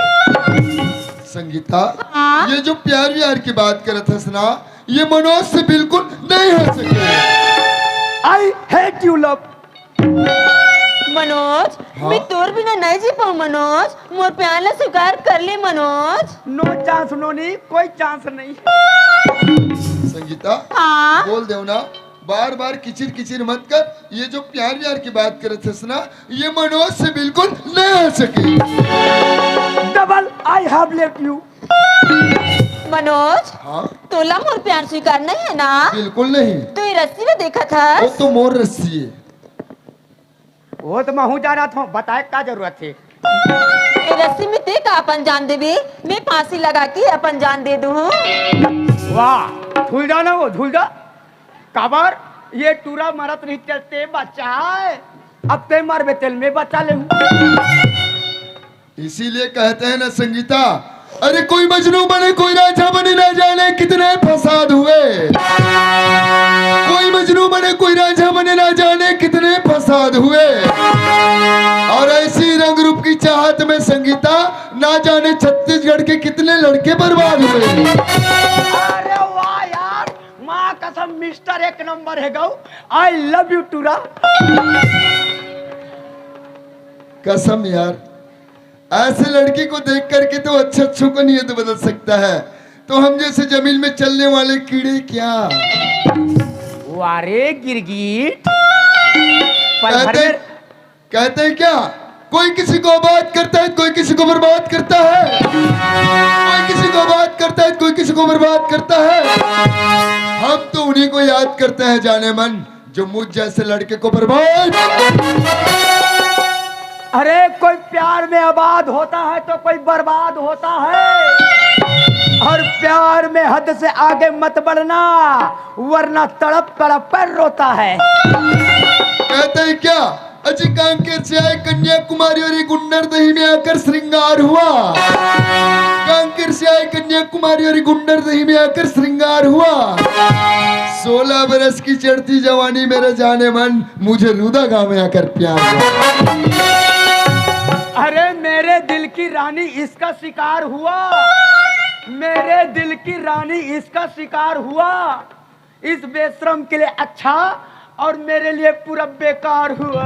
संगीता, हाँ? ये जो प्यार व्यार की बात करत हस ना, ये मनोज से बिल्कुल नहीं हो सके। I hate you love। Manoj, हाँ? मैं तोर बिना नहीं जी पाऊँ मनोज, मोर प्यार ला स्वीकार कर ले मनोज। No chance नोनी, कोई chance नहीं। संगीता, हाँ? बोल देव ना, बार बार किचिर किचिर मत कर। ये जो प्यार व्यार की बात करत हस ना, ये मनोज से बिल्कुल नहीं हो सके। Double I have left you। Manoj, हाँ? तोला मोर प्यार स्वीकार नहीं है ना? बिल्कुल नहीं। तो ये रस्सी में देखत हस? वो तो मोर रस्सी है। वो तो महू जानत हूँ, बताए का जरूरत है? ए रस्सी में ते का अपन जान देबे? मैं फांसी लगा के अपन जान दे दूँ। वाह, झूल जा ना वो, झूल जा। काबर ये टूरा मरत रही तेल ते बचाए, अब ते मरबे तेल में बचा ले। इसीलिए कहते हैं ना संगीता, अरे कोई मजनू बने कोई राजा बने, ना जाने कितने फसाद हुए। कोई मजनू बने कोई राजा बने, ना जाने कितने फसाद हुए। और ऐसी रंग रूप की चाहत में संगीता, ना जाने छत्तीसगढ़ के कितने लड़के बर्बाद हुए। अरे वाह यार, माँ कसम मिस्टर एक नंबर है गौ। I love you टूरा। कसम यार, ऐसे लड़की को देख करके तो अच्छे अच्छों को नीयत बदल सकता है, तो हम जैसे जमीन में चलने वाले कीड़े क्या? वारे गिरगिट, पल भर कहते, में कहते हैं क्या, कोई किसी को आबाद करता है, कोई किसी को बर्बाद करता है, कोई किसी को आबाद करता है, कोई किसी को बर्बाद करता है। हम तो उन्हीं को याद करते हैं जाने मन, जो मुझ जैसे लड़के को बर्बाद। अरे, कोई प्यार में आबाद होता है तो कोई बर्बाद होता है। और प्यार में हद से आगे मत बढ़ना, वरना तड़प तड़प कर रोता है। कहते हैं क्या, अजी कांकेर से आए कन्याकुमारी और ये गुंडर दही में आकर श्रृंगार हुआ। कांकेर से आए कन्याकुमारी और ये गुंडर दही में आकर श्रृंगार हुआ। सोलह बरस की चढ़ती जवानी मेरे जाने मन, मुझे रुदा गांव में आकर प्यार हुआ। अरे मेरे दिल की रानी इसका शिकार हुआ, मेरे दिल की रानी इसका शिकार हुआ। इस बेशरम के लिए अच्छा और मेरे लिए पूरा बेकार हुआ।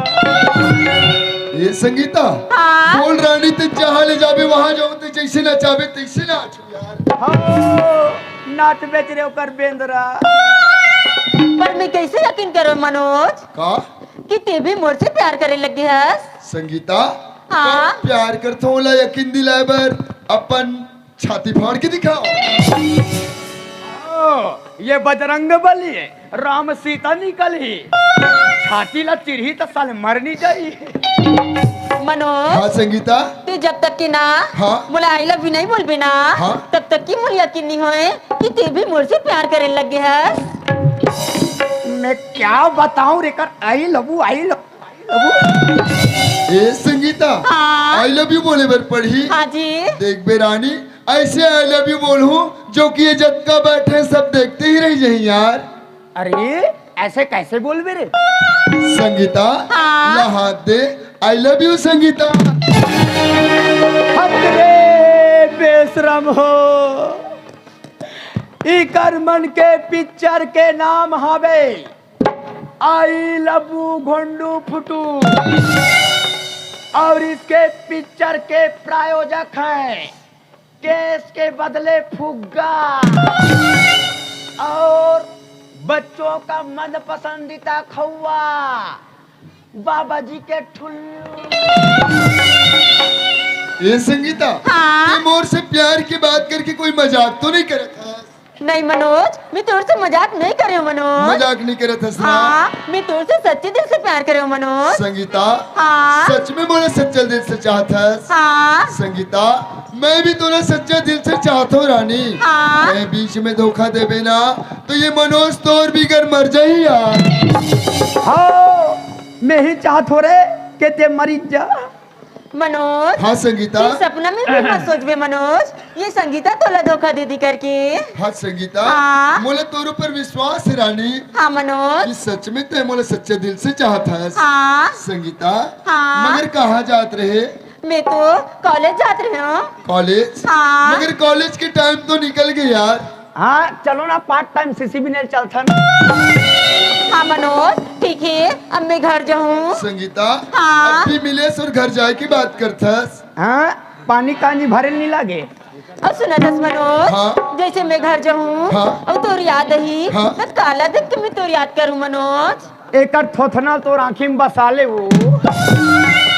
ये संगीता, हाँ? बोल रानी, ते जहाँ ले जाबे वहाँ जाऊँ, ते जैसे नचाबे तैसे नाचूँ यार। हाँ, नाच बेच रहे ओकर बेंदरा। पर मैं कैसे यकीन करूँ मनोज, का? कि ते भी मोर से प्यार करे लगे हस? संगीता, हाँ? तो प्यार करथो, ओला यकीन दिलाए बर अपन छाती फाड़ के दिखाओ। ओ, ये बजरंग बली है, राम सीता निकल ही। छाती ला चिरही त साले मर नहीं जाई। मनोज, हाँ संगीता। तू जब तक कि ना हाँ। मोला I love you नहीं बोलबे ना, हाँ। तब तक कि मोला यकीन नहीं होए कि ते भी मोर से प्यार करे लगे हस। मैं क्या बताऊं रे कर, I love you, I love you। ए संगीता, हाँ। I love you बोले बर पड़ही। हाँ जी। देख बे रानी, ऐसे I love you बोलहूँ जो कि ये जतका बैठे सब देखते ही रह जाही यार। अरे, ऐसे कैसे बोलबे रे? संगीता, हाँ। ला हाथ दे, I love you संगीता। हत रे बे श्रम हो। इकर मन के पिक्चर के नाम हवे आई लबू घोंडू फुटू, और इसके पिक्चर के प्रायोजक हैं केस के बदले फुग्गा और बच्चों का मन पसंदीदा खौआ बाबा जी के ठुल्लू। ए संगीता, हाँ? ते मोर से प्यार की बात करके कोई मजाक तो नहीं करत हस? नहीं मनोज, मैं तोर से मजाक नहीं करे हूँ मनोज। मजाक नहीं करत हस ना? हाँ, मैं तोर से सच्चे दिल से प्यार करे हूँ मनोज। संगीता, हाँ? सच में मोला सच्चा दिल से चाहत हस? हाँ। संगीता, मैं भी तोला सच्चा दिल से चाहत हूँ रानी। हाँ। मैं बीच में धोखा देबे ना तो ये मनोज तोर बिगर मर जाही यार। हाँ, मैं ही चाहत हो रे के ते मरी जा। मनोज, हाँ संगीता। तू सपना में भी मत सोचबे मनोज, ये संगीता तोला धोखा दे दी करके। हाँ संगीता, हाँ। मोला तोर ऊपर विश्वास है रानी। हाँ मनोज। कि सच में ते मोला सच्चे दिल से चाहत हस। हाँ। संगीता, हाँ। मगर कहाँ जात रहे? मैं तो कॉलेज जात रहे हूँ। कॉलेज? हाँ। मगर कॉलेज के टाइम तो निकल गए यार। हाँ, चलो ना, पार्ट टाइम सीसी भी नहीं चलथन। हाँ मनोज, ठीक है, अब मैं घर जाऊँ। संगीता, हाँ। अब भी मिलेस और घर जाए की बात करथस। हाँ, पानी कांजी भरे नहीं लागे। अब सुनत हस मनोज, हाँ। जैसे मैं घर जाऊँ, हाँ। अब तोर याद ही, हाँ। तो काला देख के मैं तोर याद करूँ मनोज। एकर थोथना तोर आँखी में बसा ले वो।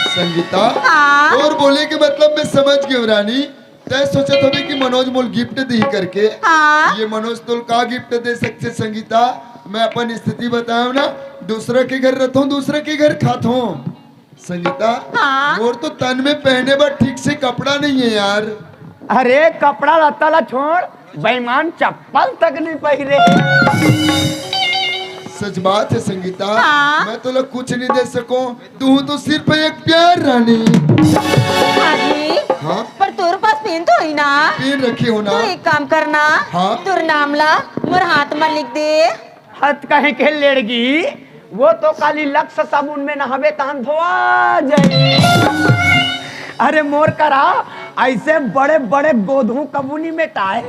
संगीता, हाँ। तोर बोले के मतलब मैं समझ गई हूँ रानी। तय सोचत होबे कि मनोज मोल गिफ्ट दी करके। हाँ। ये मनोज तोल का गिफ्ट दे सकथे संगीता? मैं अपन स्थिति बताऊँ ना, दूसरा के घर रहता हूँ, दूसरा के घर खाता हूँ। संगीता, हाँ। मोर तो तन में पहने बर ठीक से कपड़ा नहीं है यार। अरे कपड़ा लत्ता ला छोड़, बेईमान चप्पल तक नहीं पहिरे। सच बात है संगीता, हाँ। मैं तोला कुछ नहीं दे सकूं, तू तो सिर्फ एक प्यार रानी। हाँ जी, हाँ? पर तोर पास पेन तो है ना? पेन रखे हो ना? तू एक काम करना, हाँ? तोर नाम ला मोर हाथ में लिख दे। हत कहे के लेड़गी, वो तो काली लक्स साबुन में नहावे तहन धोआ जाई। अरे मोर करा ऐसे बड़े बड़े गोधू कबूनी में टाए।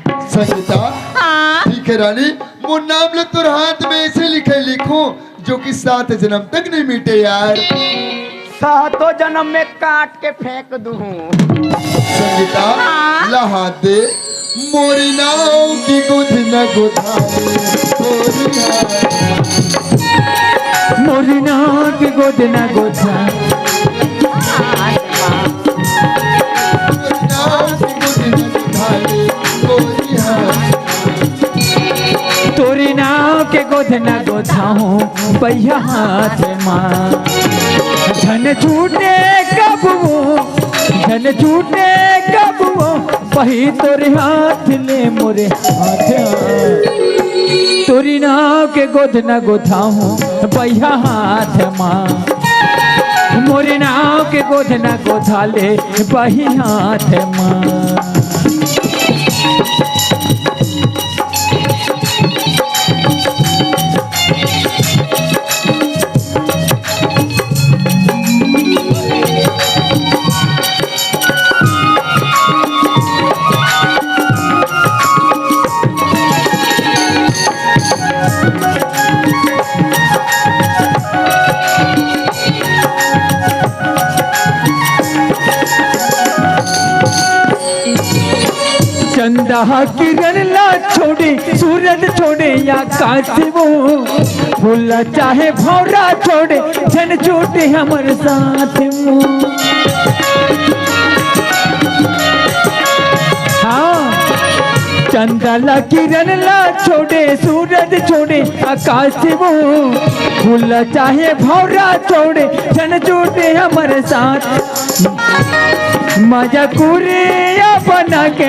संगीता, हाँ। ठीक है रानी, मोर नाम ला तोर हाथ में ऐसे लिखे लिखूं जो कि सात जन्म तक नहीं मिटे यार। सातों जन्म में काट के फेंक दूं। संगीता, हाँ। लहा दे। मोरी नाव की गोधना गोधाले, मोरी नाव। मोरी नाव की गोधना गोधा। मोरी नाव की गोधना गोधाले, मोरी नाव। तोरी नाव के गोधना गोधाहूँ बइहा हाथ मा। झन छूटे कबो, झन छूटे कबो, बही तोरे हाथ ले मोरे हाथ। तोरी नाव के गोधना गोधाहूँ बइहा हाथ मा। मोरे नाव के गोधना गोधाले बही हाथ मा। चंदा किरण ला छोड़े, सूरज छोड़े आकाश वो, फूला चाहे भौरा छोड़े, झन छूटे हमर साथ वो। हाँ, चंदा ला किरण ला छोड़े, सूरज छोड़े आकाश वो, फूला चाहे भौरा छोड़े, झन छूटे हमर साथ। मया कुरिया बना के,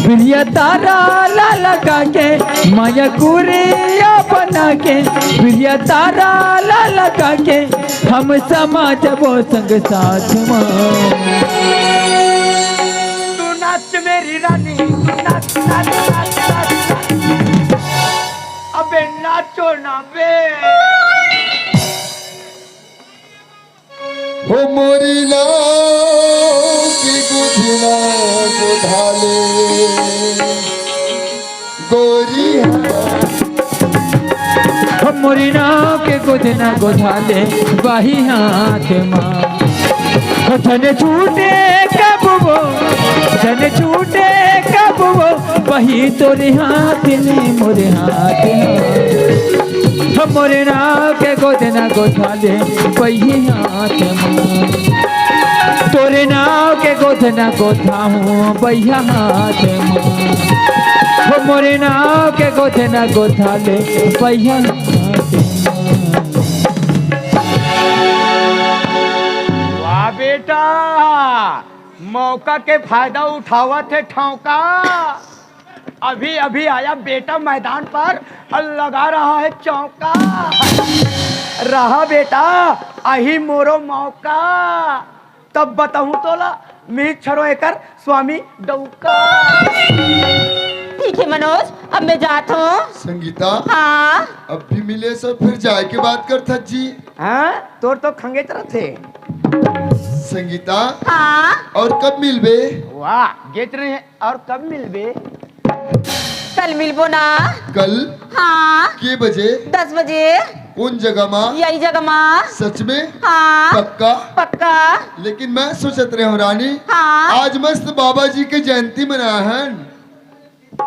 बिरिया तारा ला लगा के, मया कुरिया बना के, बिरिया तारा ला लगा के, हम समा जबो संग साथ मा। तू नाच मेरी रानी, तू नाच, नाच, नाच, नाच, नाच। अबे नाचो ना बे। हो मोरी नाव की गुधना गुधाले। मोरे नाव के गोधना गोधा ले बही हाथ मा। हो झन छूटे कब वो, झन छूटे कब वो, बही तोरे हाथ ले मोरे हाथ मा। हो मोरे नाव के गोधना गोधा ले बही हाथ मा। तोरे नाव के गोधना गोधा हूँ बही हाथ मा। हो मोरे नाव के गोधना गोधा ले बही हाथ मा। वाह बेटा, मौका के फायदा उठावत हे ठौका। अभी अभी आया बेटा मैदान पर और लगा रहा है चौका। रहा बेटा, अही मोरो मौका। तब बताऊं तोला, मिहिर छरो एकर स्वामी डौका। ठीक है मनोज, अब मैं जात हूँ। संगीता, हाँ। अब भी मिले सो फिर जाए के बात करथस जी। हाँ, तोर तो खंगेच रथे। संगीता, हाँ। और कब मिलबे? वाह, गेच रहे हैं, और कब मिलबे? कल मिलबो ना। कल? हाँ। के बजे? दस बजे। कौन जगह मा? यही जगह मा। सच में? हाँ। पक्का? पक्का। लेकिन मैं सोचत रहे हूँ रानी, हाँ। आज मस्त बाबा जी के जयंती मनाहन।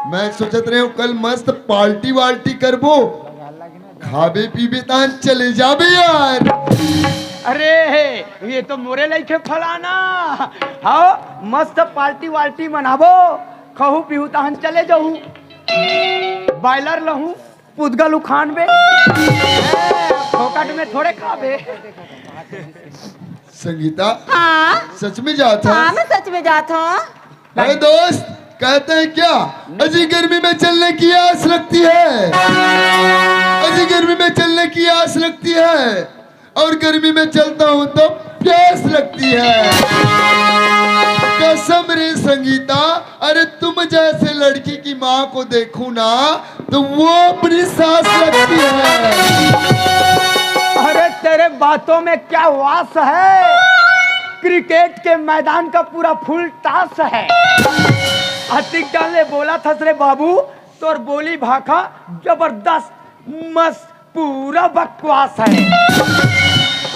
मैं सोचत रहे हूँ कल मस्त पार्टी वार्टी करबो, खाबे पीबे तहन चले जाबे यार। अरे, ये तो मोरे लइके फलाना। हाँ, मस्त पार्टी वार्टी मनाबो, खहू पीहू तहन चले जाहू। बॉयलर लहू, पुदगल उखान बे। फोकट में थोड़े खाबे। संगीता, हाँ। सच में जात हस? हाँ, मैं सच में जात हूँ। अरे दोस्त, कहते हैं क्या, अजी गर्मी में चलने की आस लगती है, अजी गर्मी में चलने की आस लगती है, और गर्मी में चलता हूँ तो प्यास लगती है। कसम रे संगीता, अरे तुम जैसे लड़की की माँ को देखूं ना, तो वो अपनी सास लगती है। अरे तेरे बातों में क्या वास है, क्रिकेट के मैदान का पूरा फुल टास है। अतिक डाले बोला थस रे बाबू, तोर बोली भाखा जबरदस्त, मस्त, पूरा बकवास है।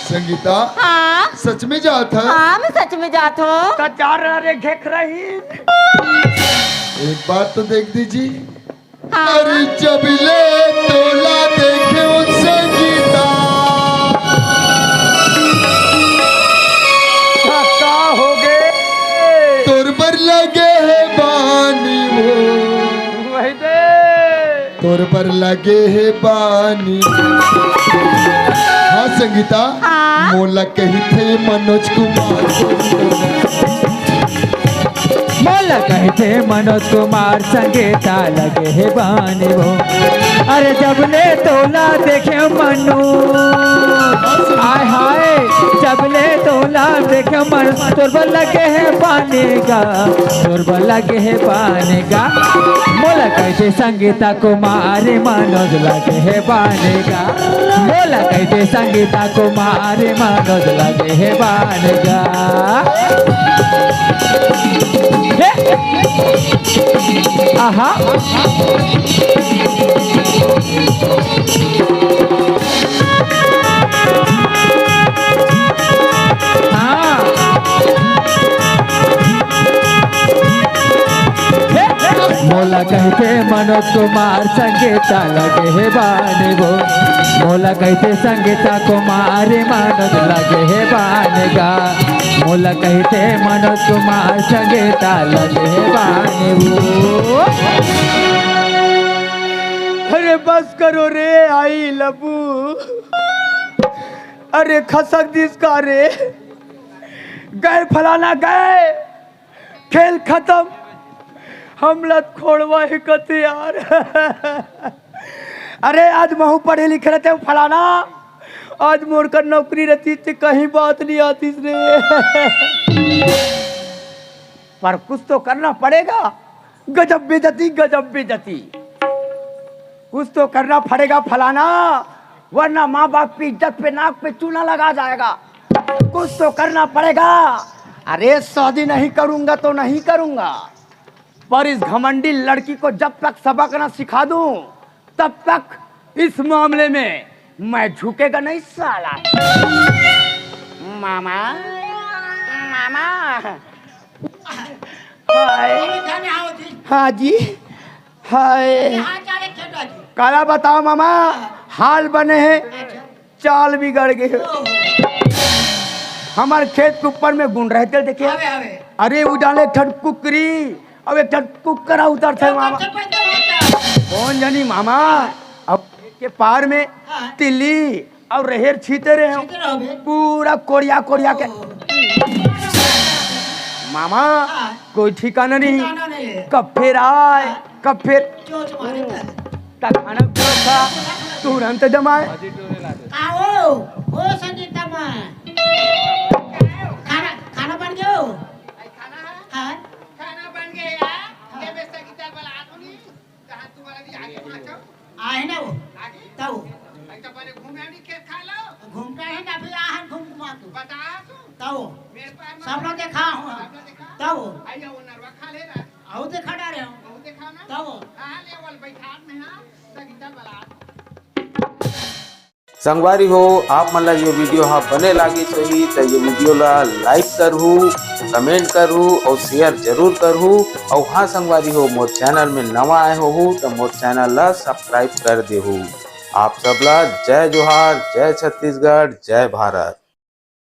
संगीता, हाँ। सच में जात हस? हाँ, मैं सच में जात हूँ। तो जा रहा रे घेख रही। एक बात तो देख दीजिए। हाँ। अरे जब ले तोला देखे उन संगीता। का हो गे? तोर बर लगे हे बानी वो। वही दे। तोर बर लगे हे बानी। हाँ संगीता, हाँ। मोला कहिथे मनोज कुमार। मोला कहिथे मनोज कुमार संगीता लगे हे बानी वो। अरे जब ले तोला देखे मनु, आय हाय, जब ले तोला देखे मनु, तोर बर लगे हे बानी गा, तोर बर लगे हे बानी गा। मोला कहिथे संगीता कुमारी मनोज लगे हे बानी गा। मोला कहिथे संगीता कुमारी मनोज लगे हे बानी गा। हे। आहा। हाँ। मोला कहिथे मनोज कुमार संगीता लगे हे बानी वो। मोला कहिथे संगीता कुमारी मनोज लगे हे बानी गा। मोला कहिथे मनोज कुमार संगीता लगे हे बानी वो। अरे बस करो रे आई लबू। अरे खसक दिस का रे, गए फलाना गए, खेल खत्म। हमला खोड़वा हे कथे यार। अरे आज महू पढ़े लिखे रहते फलाना, आज मोर कर नौकरी रहती ते कहीं बात नहीं आतीस रे। पर कुछ तो करना पड़ेगा। गजब बेइज्जती, गजब बेइज्जती। कुछ तो करना पड़ेगा फलाना, वरना माँ बाप की इज्जत पे नाक पे चूना लगा जाएगा। कुछ तो करना पड़ेगा। अरे शादी नहीं करूंगा तो नहीं करूंगा, पर इस घमंडी लड़की को जब तक सबक ना सिखा दूं तब तक इस मामले में मैं झुकेगा नहीं साला। मामा, मामा। हाय। अरे, जाने आओ जी। हाँ जी। हाय। हाँ, चाले खेत जी। काला बताओ मामा, हाल बने हे, अच्छा। चाल बिगड़ गए। ओहो। हमार खेत के ऊपर में गुंडरहतेल देखे। आवे, आवे। अरे, उ डाले एक ठन कुकरी, अब एक ठन कुकरा उतरथे तो मामा। कब से पैदा होता? कौन जानी मामा, अब के पार में हाँ। तिल्ली अउ रहेर छीते रहे हो। छीते रहो बे। पूरा कोरिया कोरिया के। ओ। मामा, हाँ। कोई ठिकाना नहीं। ठिकाना नहीं है। कब फेर आए, हाँ। कब फेर चोच मारे था। ता खाना व्यवस्था तुरंत जमाए। का हो? ओ संगीता माँ। खाना, खाना बन गयो? हाँ। खाना बन गया। हाँ। ये बे संगीता वाला आदमी। जहाँ तुम्हारा भी आगे पाछो। आहे ना वो? आगे? तब। भाई तो पहले घूमे आनी खेत खा लो। घूमता है ना, फिर आहन घूम घुमा के। बता तू। तब। मेरे पैर में सब लोग देखा हूँ। सब लोग देखा? तब। आइए वो नरवा खा ले रहा। आओ देखा डारे हूँ। वो देखा ना? तब। हाँ, ले वो बैठा में हाँ, सगीता बला। संगवारी हो, आप मन ला ये वीडियो हा बने लागिस होही त ये वीडियो ला लाइक करहू, कमेंट करहू अउ शेयर जरूर करहू। अउ हाँ संगवारी हो, मोर चैनल में नवा आए होहू त मोर चैनल ला सब्सक्राइब कर देहू। आप सब ला जय जोहार, जय छत्तीसगढ़, जय भारत।